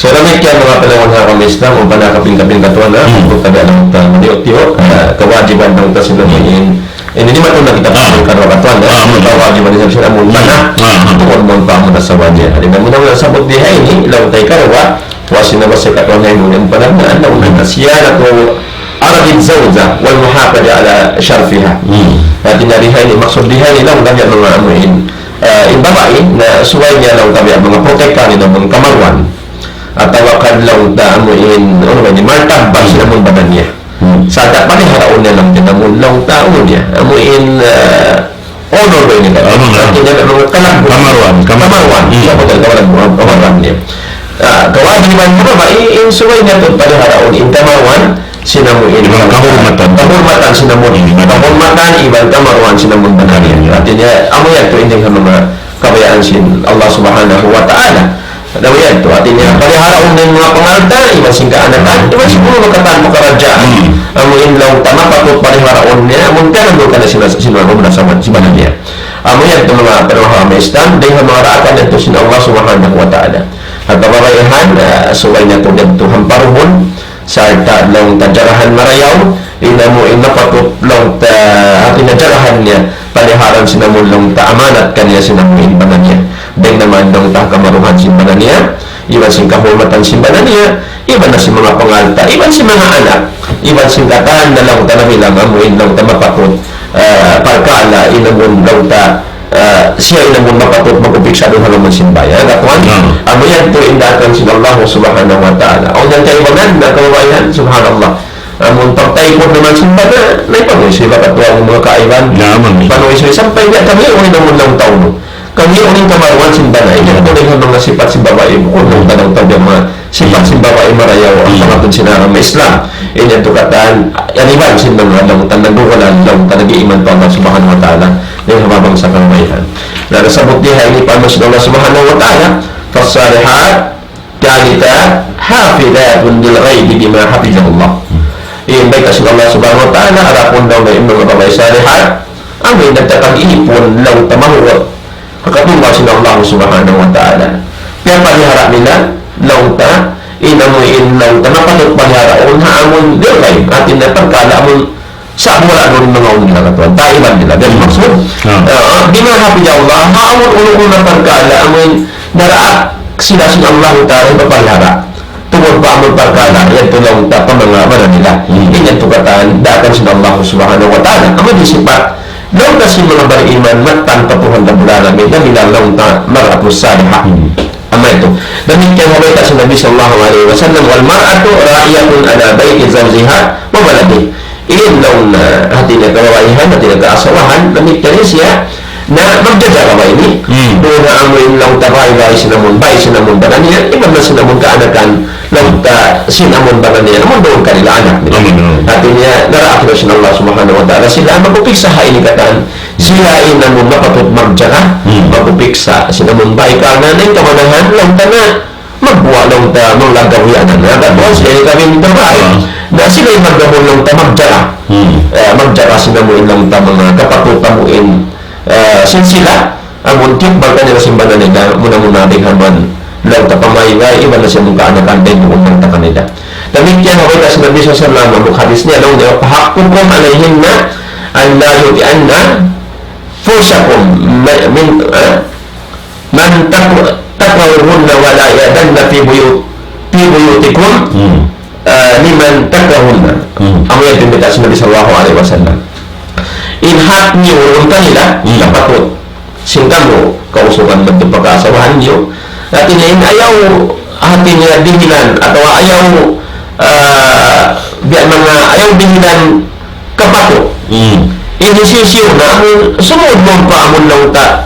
So, damikkiyan manga panagnaan ha agama Islam, amu pa na kapin-kapin katuan, ha? Hmm. Bukun tabi' alam ta, maniyo-tiyo, Hmm. ha, kawajiban laung ta sin amuin, ini di' matun na kita Ah. pa karuwa katuan, ha? Ah, amu. Kawajiban Islam sin amun bana, Ah, ah. tungud mawn pa amun asawa niya. Di' na muna muna sabut di ha ini, laung ta ikaruwa, wa sin amu sin katuan ha ini, amun panagnaan, laung ta siyanatu عرض الزوجة والمحافظة على شرفها. Hmm. Hati niya di ha ini, maksud di ha ini, laung ta biya' manga amuin, ah, in babai, na subay niya laung ta biya' manga protektahan in amun kamaruan. Atawa kan laung ta amuin, unu ba ini, martabat sin amun bana niya. Hmm. Sa' da paliharaun niya laung ta in amun laung ta amun niya. Amuin, ah, honor ba ini kan? Honor, honor. Hati niya manga kalaggu'. Kamaruan, kamaruan. Kamaruan. Hmm. Sa' bukan kamaruan, kamaruan niya. Ah, kawajiban ha babai, in subay niya tuud paliharaun in kamaruan sin amuin. Iban kahurmatan. Kahurmatan sin amun. Hmm. Kahurmatan iban kamaruan sin amun bana niya. Hmm. Hati niya, amu yadtu in dayn ha manga kabayaan sin Allah Subhanahu wa Ta'ala. Amu yadtu, hati niya, paliharaun in manga pangalta', iban sin kaanakan, iban sin unu na katan pakaradjaan. Hmm. Amuin laung ta mapatut paliharaun niya, amun kanan duun kana sin, sin, sin, sin bana niya. Amu yadtu manga panagnaan ha agama Islam, dayn ha manga daakan yadtu sin Allah Subhanahu wa Ta'ala. Ha kababaihan, ah, subay natu' yadtu hamparuhun, sarta' laung ta jagahan marayaw, in amuin mapatut laung ta, hati niya jagahan niya, paliharan sin amun laung ta amanat kaniya sin amuin bana niya. Dayn ha manga laung ta kamaruhan sin bana niya, iban sin kahurmatan sin bana niya, iban na sin manga pangalta', iban sin manga anak, iban sin katan na laung ta nabilang amuin laung ta mapatut, ah, parkala' in amun laung ta ah, siya in amun mapatut mag-upiksa duun ha lawm sin bāy. Ha, katuan? Hmm. Amu yadtu in daakan sin Allah Subhanahu wa Ta'ala. Awn yan kaibanan na kababaihan, subhanallah. Amun pagtaykud naman sin bana, na ipanuy siya katuan manga kaiban. Naman. Panuy siya sampay niya kami, unu in amun laung ta unu. Kami, unu in kamaruan sin bana. Ini Hmm. unu in manga sipat sin babai, unu in tanong tabi' manga sipat sin babai marayaw, Hmm. amu yadtu sin agama Islam. Ini yadtu katan, yan iban sin manga laung ta nagdugalan, laung ta nag-iiman pa Allah Subhanahu wa Ta'ala, dayn ha manga bangsa kababaihan. Na nasabbut di ha ini parman sin Allah Subhanahu wa Ta'ala, فالصالحات قانتات حافظات للغيب بما حفظ الله. In bayta' sin Allah Subhanahu wa Ta'ala, adapun laung ta in manga babai salihat, amu in nagtatag-ipun laung ta mahugut ha katunggal sin Allah Subhanahu wa Ta'ala. Piyapalihara nila laung ta, in amu in laung ta mapatut paliharaun ha amun bil ghaib. Hati niya parkala' amun sa' wala' duun in manga unu nila katuan. Taiban nila. Gani maksud? Ah. Ah, بما حفظ الله, ha amun unu-unu na parkala' amun naraak sila sin Allah Ta'ala hipapalihara. Tungud pa amun parkala', yadtu laung ta pa manga bana nila. Hmm. In yadtu katan, daakan sin Allah Subhanahu wa Ta'ala. Amu in sipat laung ta sin manga bariman, mattan pa Tuhan Rabbul Alamin, na bilang laung ta mar'atus salihah. Hmm. Amu yadtu. Damikkiyan ha bayta' sin Nabi sallallahu alayhi wasallam, والمرأة راعية على بيت زوجها وولده. In laung na hati niya kababaihan, hati niya kaasawahan, damikkiyan siya, na magjajaga ba ini? Hmm. Duun ha amu in laung ta bāy-bāy sin amun, bāy sin amun bana niya, iban na sin amun kaanakan, laung ta sin amun bana niya, amun duun kanila anak nila. Amun, amun. Hati niya, naraak na sin Allah Subhanahu wa Ta'ala, sila mag-upiksa ha ini katan, sila in amun mapatut magjaga, Hmm. mag-upiksa sin amun bāy karna' in kamanahan, laung ta na, magbuwa' laung ta, manglagaw yan, na, na, tapos, eh, kami ni babai, Ah. na sila in magdamul laung ta, magjaga. Hmm. Eh, magjaga sila mu in laung ta, manga kapatut ta mu in, eh, sin sila, amun tiyukbal kanila sin bana nila, muna-muna di' ha man, laung ta pamaygay, iban na sin kaanakan din, laung ta kanila. Damikkiyan ha bayta' sin Nabi sallallahu alayhi wasallam, amun hadith niya, laung niya, "فحقكم عليهن أن لا يوطئن فرشكم من، من، eh, من تك-، تكرهوهن ولا يأذن في بيوت-، في بيوتكم، Hmm. eh, لمن تكرهن." Hmm. Amu yan in bayta' sin Nabi sallallahu alayhi wasallam. In hak niyu, laung ta nila, Hmm. kapatut sin kamu, kausugan madtu pa kaasawahan niyu. Hati niya in ayaw, hati niya dihilan, atawa ayaw, eh, biya' manga ayaw dihilan kapatut. Hmm. In hisiyu-siyu na amun sumud mu pa amun laung ta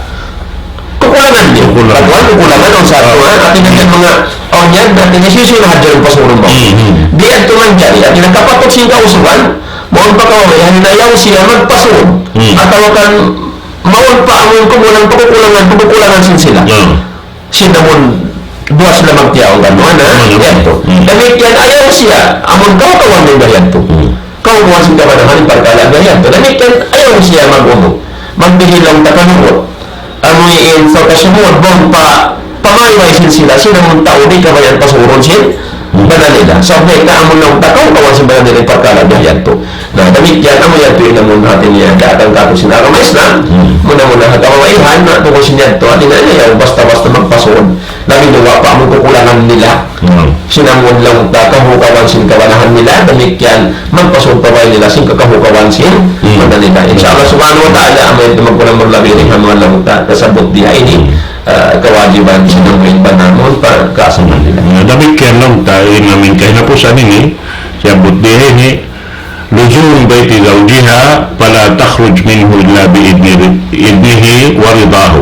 kakulangan niya. Kakulangan. Kakulangan, kakulangan, awn sa, ha? Hati niya in manga, awn yan, hati niya hisiyu-siyu na hadja in pasurun mu. Hmm, hmm. Di' yan tuud manjari, hati niya kapatut sin kausugan, mawn pa kaw, yan na ayaw siya magpasud. Hmm. Atawa kan, mawn pa amun kumulang, kakulangan, kakulangan sin sila. Hmm. Sin amun duwa sila magtiyaun kan, mana? Hmm. Yan tu. Hmm. Damikkiyan ayaw siya, amun kaw-kawan niya yan tu. Hmm. Kaw-kawan sin kabanahan in parkala' niya yan tu. Damikkiyan ayaw siya mag-unu. Magdihil laung ta kanuhut. Amu in sa kasumud, bang pa, pamayway sin sila, sin amun tau di' kabayaan pasurun sin, Hmm. bana nila. Sa' amu in laung ta kaw-kawan sin bana nila in parkala' niya yan tu. Na, damikkiyan, amu yan tu in amun hati niya, kaatan kātu' sin agama Islam, Hmm. muna-muna ha kababaihan, na, tungkul sin yan tu, hati niya, ayaw basta-basta magpasud. Labi na pa amun kakulangan nila. Hmm. Sin amun laung ta, kahukawan sin kabanahan nila, damikkiyan, magpasud pa bay nila, sin kakahukawan sin, Hmm. bana nila. Insya Allah subhanahu wa ta'ala, amu yan tu magkulang maglabi ini, ha manga laung ta, kasabut di ha ini, Hmm. ah, kawajiban sin amun bana mu, pa, kaasaman nila. Na, damikkiyan laung ta, in amun kahinapusan ini, siyabut di ha ini, لزوم بيت زوجها فلا تخرج منه إلا بإذن، إذنه ورضاه.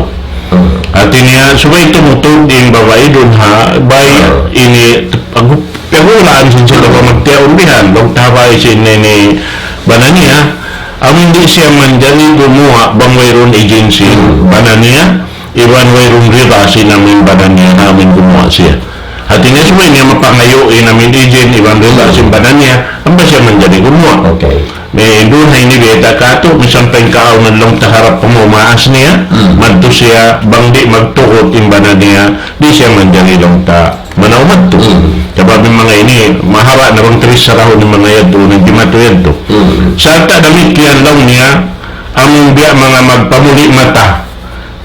Hati niya, subay tumutug in babai duun ha bay ini pag-, paghulaan sin sila pa magtiyaun bihan, laung ta ha bay sin ini bana niya, amun di' siya manjari gumuwa' bang wayruun ijin sin bana niya, iban wayruun rida sin amun bana niya, amun gumuwa' siya. Hati niya subay niya mapangayu' in amun ijin iban rida sin bana niya, ampa siya manjari gumuwa'. Okay. May duun ha ini bayta' kātu', misan pa in kaawnan laung ta harap pa mu maas niya, Hmm. madtu siya, bang di' magtugut in bana niya, di' siya manjari laung ta manaw madtu. Hmm. Sabab in manga ini, mahaba' na bang tris sarahun in manga yadtu, nang di' madtu yadtu. Hmm. Sarta' damikkiyan laung niya, amun biya' manga magpamuli' mata,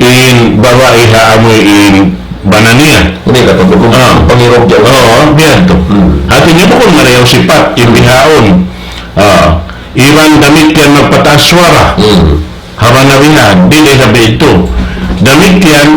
in babai ha amu in bana niya. Ini kata bukun Ah. pangirog dyan. Oo, biya' tu. Hmm. Hati niya bukun marayaw sipat, in bihaun. Ah, iban damikkiyan magpataas suwara. Hmm. Ha bana bihan, di' da isab itu. Damikkiyan,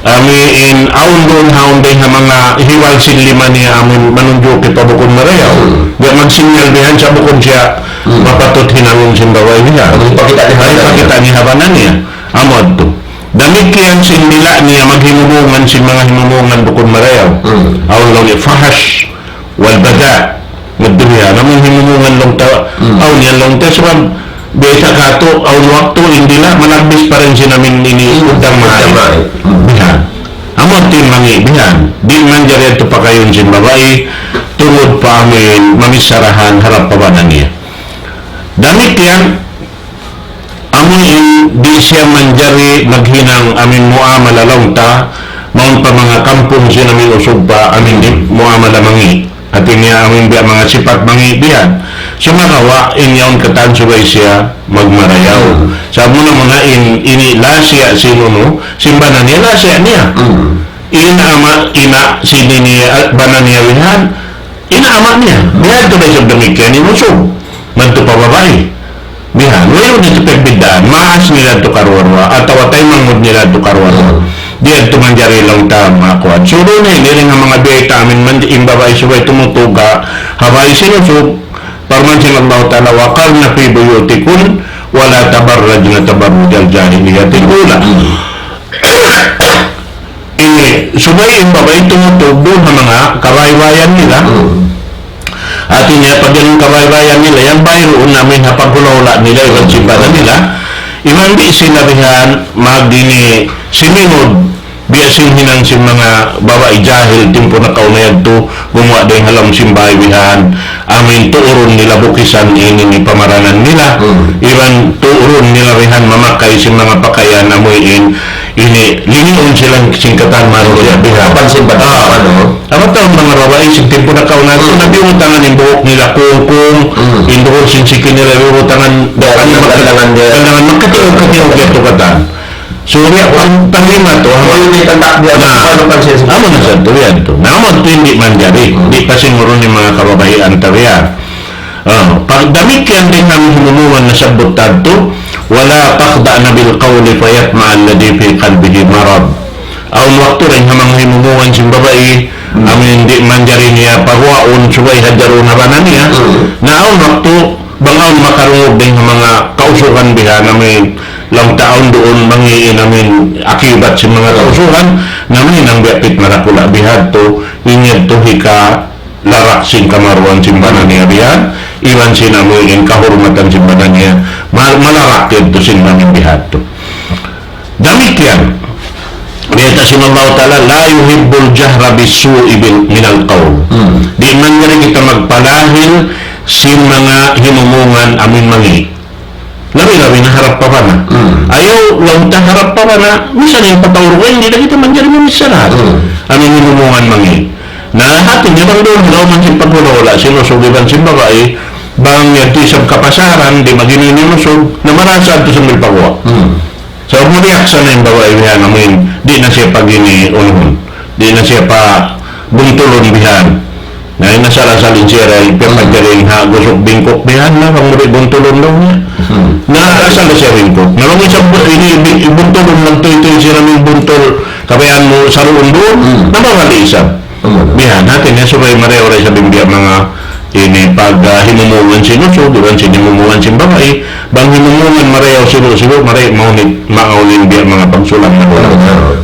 amu in awn duun ha, awn da ha manga hiwal sin lima niya amun manunjuki pa bukun marayaw. Hmm. Biya' magsinyal bihan sa' bukun siya Hmm. mapatut hinangun sin babai bihan. Amu in pakita' niya ha bana niya. Amu yadtu. Damikkiyan sin dila' niya maghimumungan sin manga himumungan bukun marayaw. Hmm. Awn laung niya fahash wal badha'. Madtu bihan. Amun himumungan laung ta, Hmm. awn yan laung ta sabab biya' sa kātu', awn waktu in dila' malagbis pa dayn sin amun ini Hmm. udang mari. Udang mari. Hmm. Bihan. Amu yadtu in mangi' bihan. Di' manjari yadtu pakayun sin babai, tungud pa amun mamissarahan harap pa bana niya. Damikkiyan, amu in di' siya manjari maghinang amun muamala laung ta, mawn pa manga kampung sin amun usug pa amun di' muamala mangi'. Hati niya amun biya' manga sipat mangi' bihan. Sumagawa' in yaun katan subay siya magmarayaw. Hmm. Sa' muna-muna in, ini lasiya sin unu, sin bana niya lasiya niya. Hmm. In ama', ina', sin ini, ah, bana niya bihan, in ama' niya. Biya' tu da isab damikkiyan in usug. Madtu pa babai. Bihan. Wayruun itu pagbiddaan. Maas nila tu karuwa-ruwa. Atawa taymanghud nila tu karuwa-ruwa. Di' yadtu manjari laung ta makuan. So, duun na ini rin ha manga biyayta' amun man, in babai subay tumutug ha, ha bay sin usug. Parman sin Allah Ta'ala, وقرن في بيوتكن ولا تبرجن تبرج الجاهلية الأولى. Ini, subay in babai tumutug duun ha manga kabaybayan nila. Hmm. Hati niya, pag in kabaybayan nila, yan bayruun amun ha paghula'-hula' nila, iban sin bana nila. Iban di' sila bihan, mag ini, simingud, Biya' sin hinang sin manga babai jahil timpu nakauna yadtu, gumuwa' dayn ha lawm sin bay bihan, amuin tuurun nila bukisan ini in pamaranan nila, iban tuurun nila bihan mamakay sin manga pakayan amuin ini, lingiun sila sin katan manusiya' bihan. Kapan sin bata, anu? Amu taud manga babai sin timpu nakauna yadtu, nabiyutangan in buhuk nila kungkung, in duhur sin siki nila biyutangan, gandangan, gandangan, magkatingug-katingug yadtu katan. So, biya' pag-, panglima tu, amu na sadtu, yan tu. Na amu tu in di' manjari, di' pasingurun in manga kababaihan ta biya'. Ah, pag damikkiyan dayn ha himumungan nasabbut ta yadtu, ولا تخضعن بالقول فيطمع الذي في قلبه مرض. Awn waktu dayn ha manga himumungan sin babai, amuin di' manjari niya paguwaun subay hadjarun ha bana niya. Na awn waktu, bang awn makarungug dayn ha manga kausugan bihan, amuin laung ta awn duun mangi' in amuin akibat sin manga kausugan, na amuin biya' pitna dakula' biha yadtu, in yadtu hikalarak sin kamaruan sin bana niya bihan, iban sin amuin kahurmatan sin bana niya, ma-, malarak yadtu sin amuin biha yadtu. Damikkiyan, biyayta' sin Allah Ta'ala, لا يحب الجهر بالسوء بال-، من القول. Di' manjari kita magpalahil sin manga himumungan amuin mangi'. Labi-labi na harap pa bana. Ayaw, laung ta harap pa bana, misan in patauruk, di' na kita manjari mamisarat. Amuin himumungan mangi'. Na hati niya bang duun, laung man sin paghula'-hula', sin usug iban sin babai, bang yadtu isab kapasaran, di' maginu in usug, na marasa yadtu sambil paguwa'. Sa' muriyak sa na in babai bihan, amuin, di' na siya pag-ini unhun. Di' na siya pabuntulun bihan. Na, in asal-asal in siya ra, in piyapanjari in ha gusuk bingkuk bihan na, bang mu di' buntulun daw niya. Na, asal na siya bingkuk. Na, bang isab ini, bi-, buntulun, magtuytuy siya na in buntul, kabayaan mu saruun duun, na bang hali isab. Bihan, hati niya subay marayaw-rayaw isab in biya' manga ini pag, ah, himumungan sin usug, iban sin himumungan sin babai, bang himumungan marayaw sibu'-sibu', marayaw mahunit, maawn in biya' manga pagsulang na duun.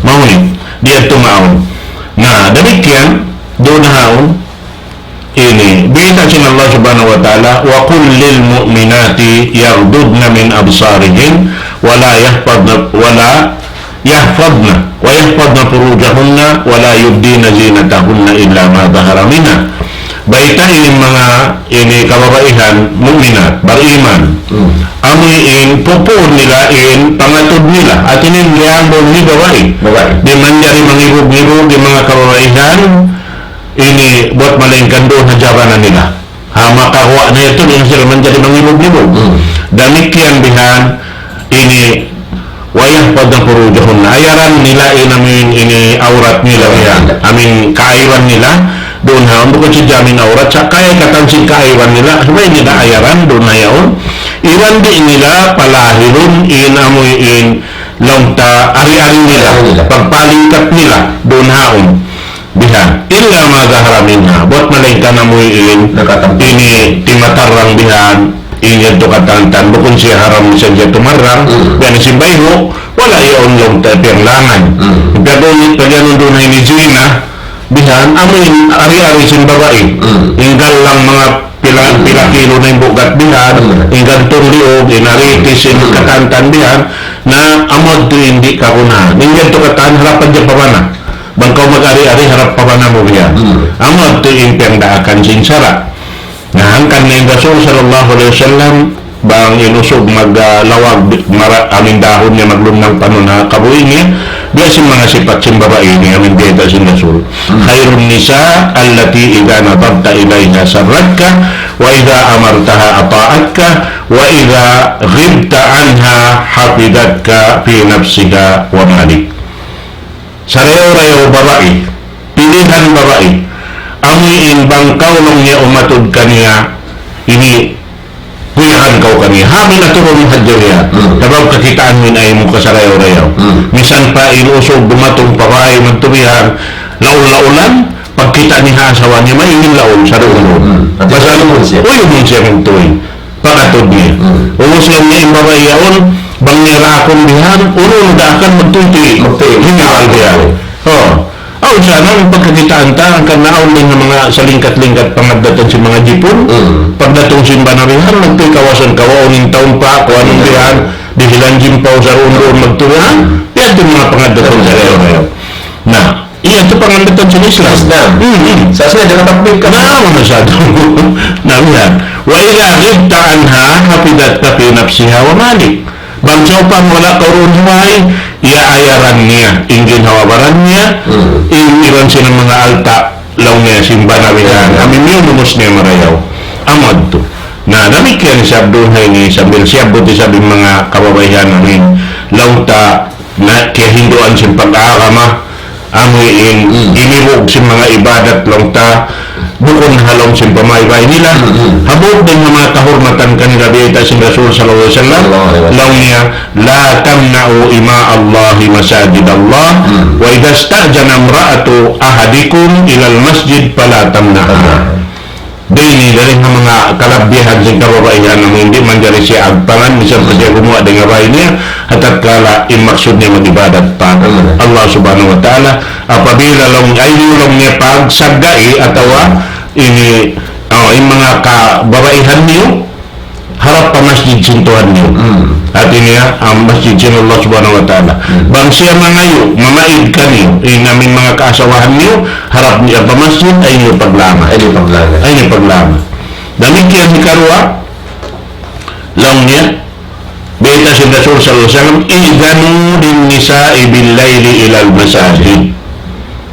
Mahunit, di' yadtu maawn. Na, damikkiyan, duun na haun, ini, biyayta' sin Allah Subhanahu wa Ta'ala, وقل للمؤمنات يغضضن من أبصارهن ولا يحفظن، ولا يحفظن، ويحفظن فروجهن ولا يبدين زينتهن إلا ما ظهر منها. Baytai in manga ini kababaihan mu'minat, bariman. Amu in pupun nila in pangatud nila. Hati niya in liyang bawang ni babai. Babai. Di' manjari mangibug-ngibug in manga kababaihan ini buwat malaingkan duun ha jabanan nila. Ha, makaguwa' na yadtu, di' na sila manjari mangibug-ngibug. Damikkiyan bihan, ini, ويحفظن فروجهن. Ayaran nila in amuin ini awrat nila bihan. Amuin kaayban nila, duun ha, bukun sadja amuin awrat, sa' kaya katan sin kaayban nila, subay nila ayaran, duun ha yaun. Iban di' nila palahilun in amuin laung ta ari-ari nila, pagpalingkat nila, duun haun. Bihan. إلا ما ظهر منها. Buwat malaingkan amuin ini timatarrang bihan, in yadtu katan-katan, bukun siya haram misan siya tumarrang, bihan sin bayhu', wala' yaun laung ta piyanglangan. Piyag-unit pa yan duun na ini zina, bihan, amuin ari-ari sin babai. In gallang manga pila, pila kilo na in bugat bihan, in gantung liug, in aritis, in katan-katan bihan, na amu yadtu in di' kagunahan. In yadtu katan harapan siya pa bana. Bang kaw mag-ari-ari harap pa bana mu biya'. Amu yadtu in piyagdaakan sin sara'. Na hangkan na in Rasul sallallahu alayhi wasallam, bang in usug mag, ah, lawag, mara-, amuin dahun niya maglunang panun ha kabuhi' niya, biya' sin manga sipat sin babai ini, amuin biyayta' sin Rasul. خير النساء التي إذا نظرت إليها سرتك، وإذا أمرتها أطاعتك، وإذا غبت عنها حفظتك في نفسها ومالك. Sarayaw-rayaw babai, pilihan babai, amuin bang kaw laung niya umatud kaniya, ini, kuyagan kaw kaniya. Hāti niya turun hadja niya. Sabab kakitaan mu in agi mu kasarayaw-rayaw. Misan pa in usug dumatung pa bāy magtubihan, laul-laulan, pagkita' niya ha asawa niya, maingin laul, saruun-ruun. Basta uyumun siya mintuy. Pag-atud niya. Ubus laung niya in babai yaun, bang niya raakun bihan, unu-unu daakan magtuytuy. Magtuytuy. Hiniwal bihan. Oh. Awn sa amun pagkakitaan ta, hangkan na awn dayn ha manga salingkat-lingkat pangaddatan sin manga Jipun. Pagdatung sin bana bihan, magtuy kawasan kawaun in taun pa, kuanun bihan, dihilan jimpaw saruun-ruun magtuy bihan. Bihan in manga pangaddatan sa layaw-layaw. Iya, itu pangandatan sin Islam. Islam. Hmm, hmm. Sa' siya, jangan takbir ka. Naam, na sa' tu. Naam, ya. وإذا غبت عنها حفظتك في نفسها ومالك. Bang sawpama wala' kaw duun ha bay, iya ayaran niya, in ginhawa-baran niya, hmm, in iban sin manga alta', laung niya sin bana bihan. Hmm. Amu in miyunus niya marayaw. Amu yadtu. Na, damikkiyan isab duun ha ini, sambil siyabbut isab in manga kababaihan amin. Laung ta, na kiyahinduan sin pag-agama, amu in, hmm, inibug sin manga ibadat laung ta, bukun ha lawm sin pamaybay nila. Hmm, hmm. Hambuuk dayn ha manga kahurmatan kanila biyayta' sin Rasul sallallahu alayhi wasallam, sallallahu alayhi wasallam, laung niya, لا تمنعوا إماء الله مساجد الله، hmm, وإذا استأذنت امرأة أحدكم إلى المسجد فلا تمنعها. Hmm. Dayn ini dayn ha manga kalabbihan sin kababaihan amu in di' manjari siya agpangan, misan pa siya gumuwa' dayn ha bay niya, ha tatkala in maksud niya mag-ibadat pa Allah Subhanahu wa Ta'ala. Apabila laung, ayaw niyu laung niya pagsaggai atawa ini, oh, in manga kababaihan niyu, harap pa masjid sin Tuhan niyu. Hmm. Hati niya, in masjid sin Allah Subhanahu wa Ta'ala. Hmm. Bang siya mangayu', mamaid kaniyu, in amu in manga kaasawahan niyu, harap niya pa masjid, ayaw niyu paglanga'. Ayaw niyu paglanga'. Ayaw niyu paglanga'. Damikkiyan hikaruwa, laung niya, biyayta' sin Rasul sallallahu alayhi wasallam, إذنوا للنساء بالليل إلى المساجد.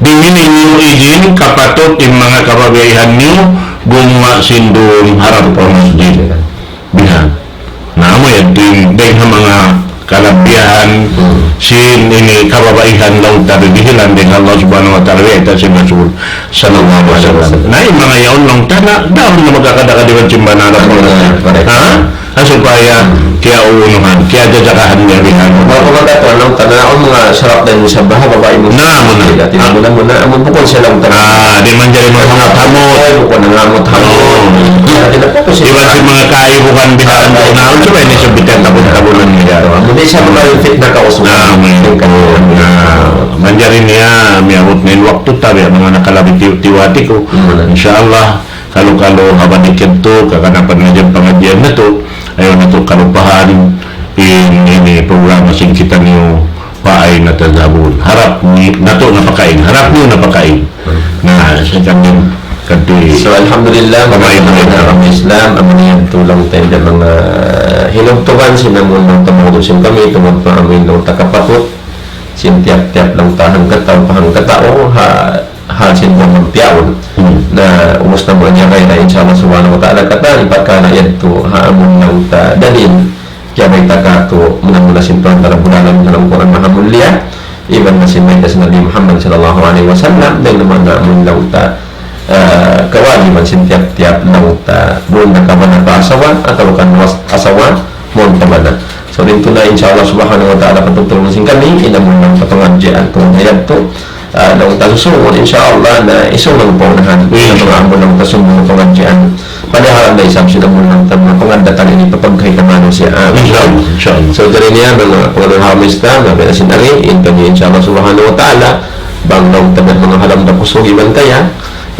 Dihili niyu izin, kapatut in manga kababaihan niyu, gumuwa' sin duum harap pa masjid. Bihan. Na, amu yan, dayn, dayn ha manga kalabbihan, hmm, sin ini kababaihan laung ta dihilan dayn ha Allah Subhanahu wa Ta'ala, biyayta' sin Rasul sallallahu alayhi wasallam. Na, in manga yaun laung ta na, daun na magkakadakadiwan sin bana na. Correct. Ha? Ha, supaya kiyauunuhan, kiyajajagahan niya bihan. Manga pamagkatuan laung ta na, awn manga sarat dayn ha babai mu. Na, muna. Dati muna, muna, amun bukun siya laung ta. Ah, di' manjari manga hamut-hamut. Ay, bukun na hamut-hamut. Oo. Iban sin manga kaibugan bihan, na, awn subay ini subay tabun-tabunan niya. Amun di' siya manga fitna ka usung. Na, manjari niya, miyabut na in waktu ta, biya' manga nakalabi tiyu'-tiyu' hati ku. Hmm. Insya Allah, kalu-kalu ha balik yadtu, kaganapan na yan pangadjian natu', ayaw natu' kalupahan in ini programa sin kitaniyu, فأين تذهبون. Harap ni-, natu' napakain, harap niyu napakain. Na, sa' kami, kadtu. So, alhamdulillah, pamain manga na kami Islam, amu yan tulang tayo na manga hinugtukan sin amun laung ta mawdu' sin kami, tungud pa amu in laung ta kapatut, sin tiyap-tiyap laung ta hangkatau, pa hangkatau, ha, ha sin buwan magtiyaun. Hmm. Na, ubus na buwan niya kaya na, insya Allah subhanahu wa ta'ala, katan, pagka na yadtu, ha, amun laung ta dalil, kiyabayta' katu', muna-muna sin Tuhan Rabbul Alamin, ha lawm Qur'an Maha Mulia, iban na sin bayta' sin Nabi Muhammad sallallahu alayhi wasallam, dayn ha manga amun laung ta, ah, kawajiban sin tiyap-tiyap laung ta, duun na ka bana pa asawa, atawa kan was-, asawa, mawn pa bana. So, dintu na, insya Allah subhanahu wa ta'ala, patutulun sin kami, in amun laung ta pangadjian, kung ayat tu, ah, laung ta susungun, insya Allah, na isung laung paunahan, hmm, in amun laung ta susungun pangadjian. Padahalan da isab sin amun laung ta pangadjian ini pa pagkahi ta manusiya'. Amin. Insya Allah, insya Allah. So, jari niya, manga pangadjian ha Islam, na pinasin ari, in kami, insya Allah subhanahu wa ta'ala, bang laung ta manga ha lawm da kusug iban kaya,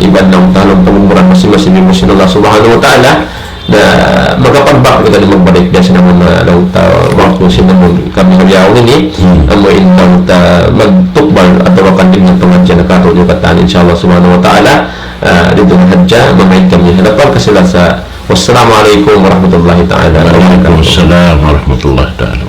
iban laung ta ha lawm pagumuran masi-masi biya' sin Allah subhanahu wa ta'ala, na makapagbak kita di' magbalik biya' sin amun laung ta waktu sin amun kami ha bihaun ini, hmm, amu in laung ta magtukbal atawa kan di' na pangadjian na katu' niyu katan, insya Allah subhanahu wa ta'ala, ah, didtu na hadja, mamaid kami ha dapan kasi lasa. Wassalamu alaykum warahmatullahi ta'ala wabarakatuh. Wa alaykum assalam warahmatullahi ta'ala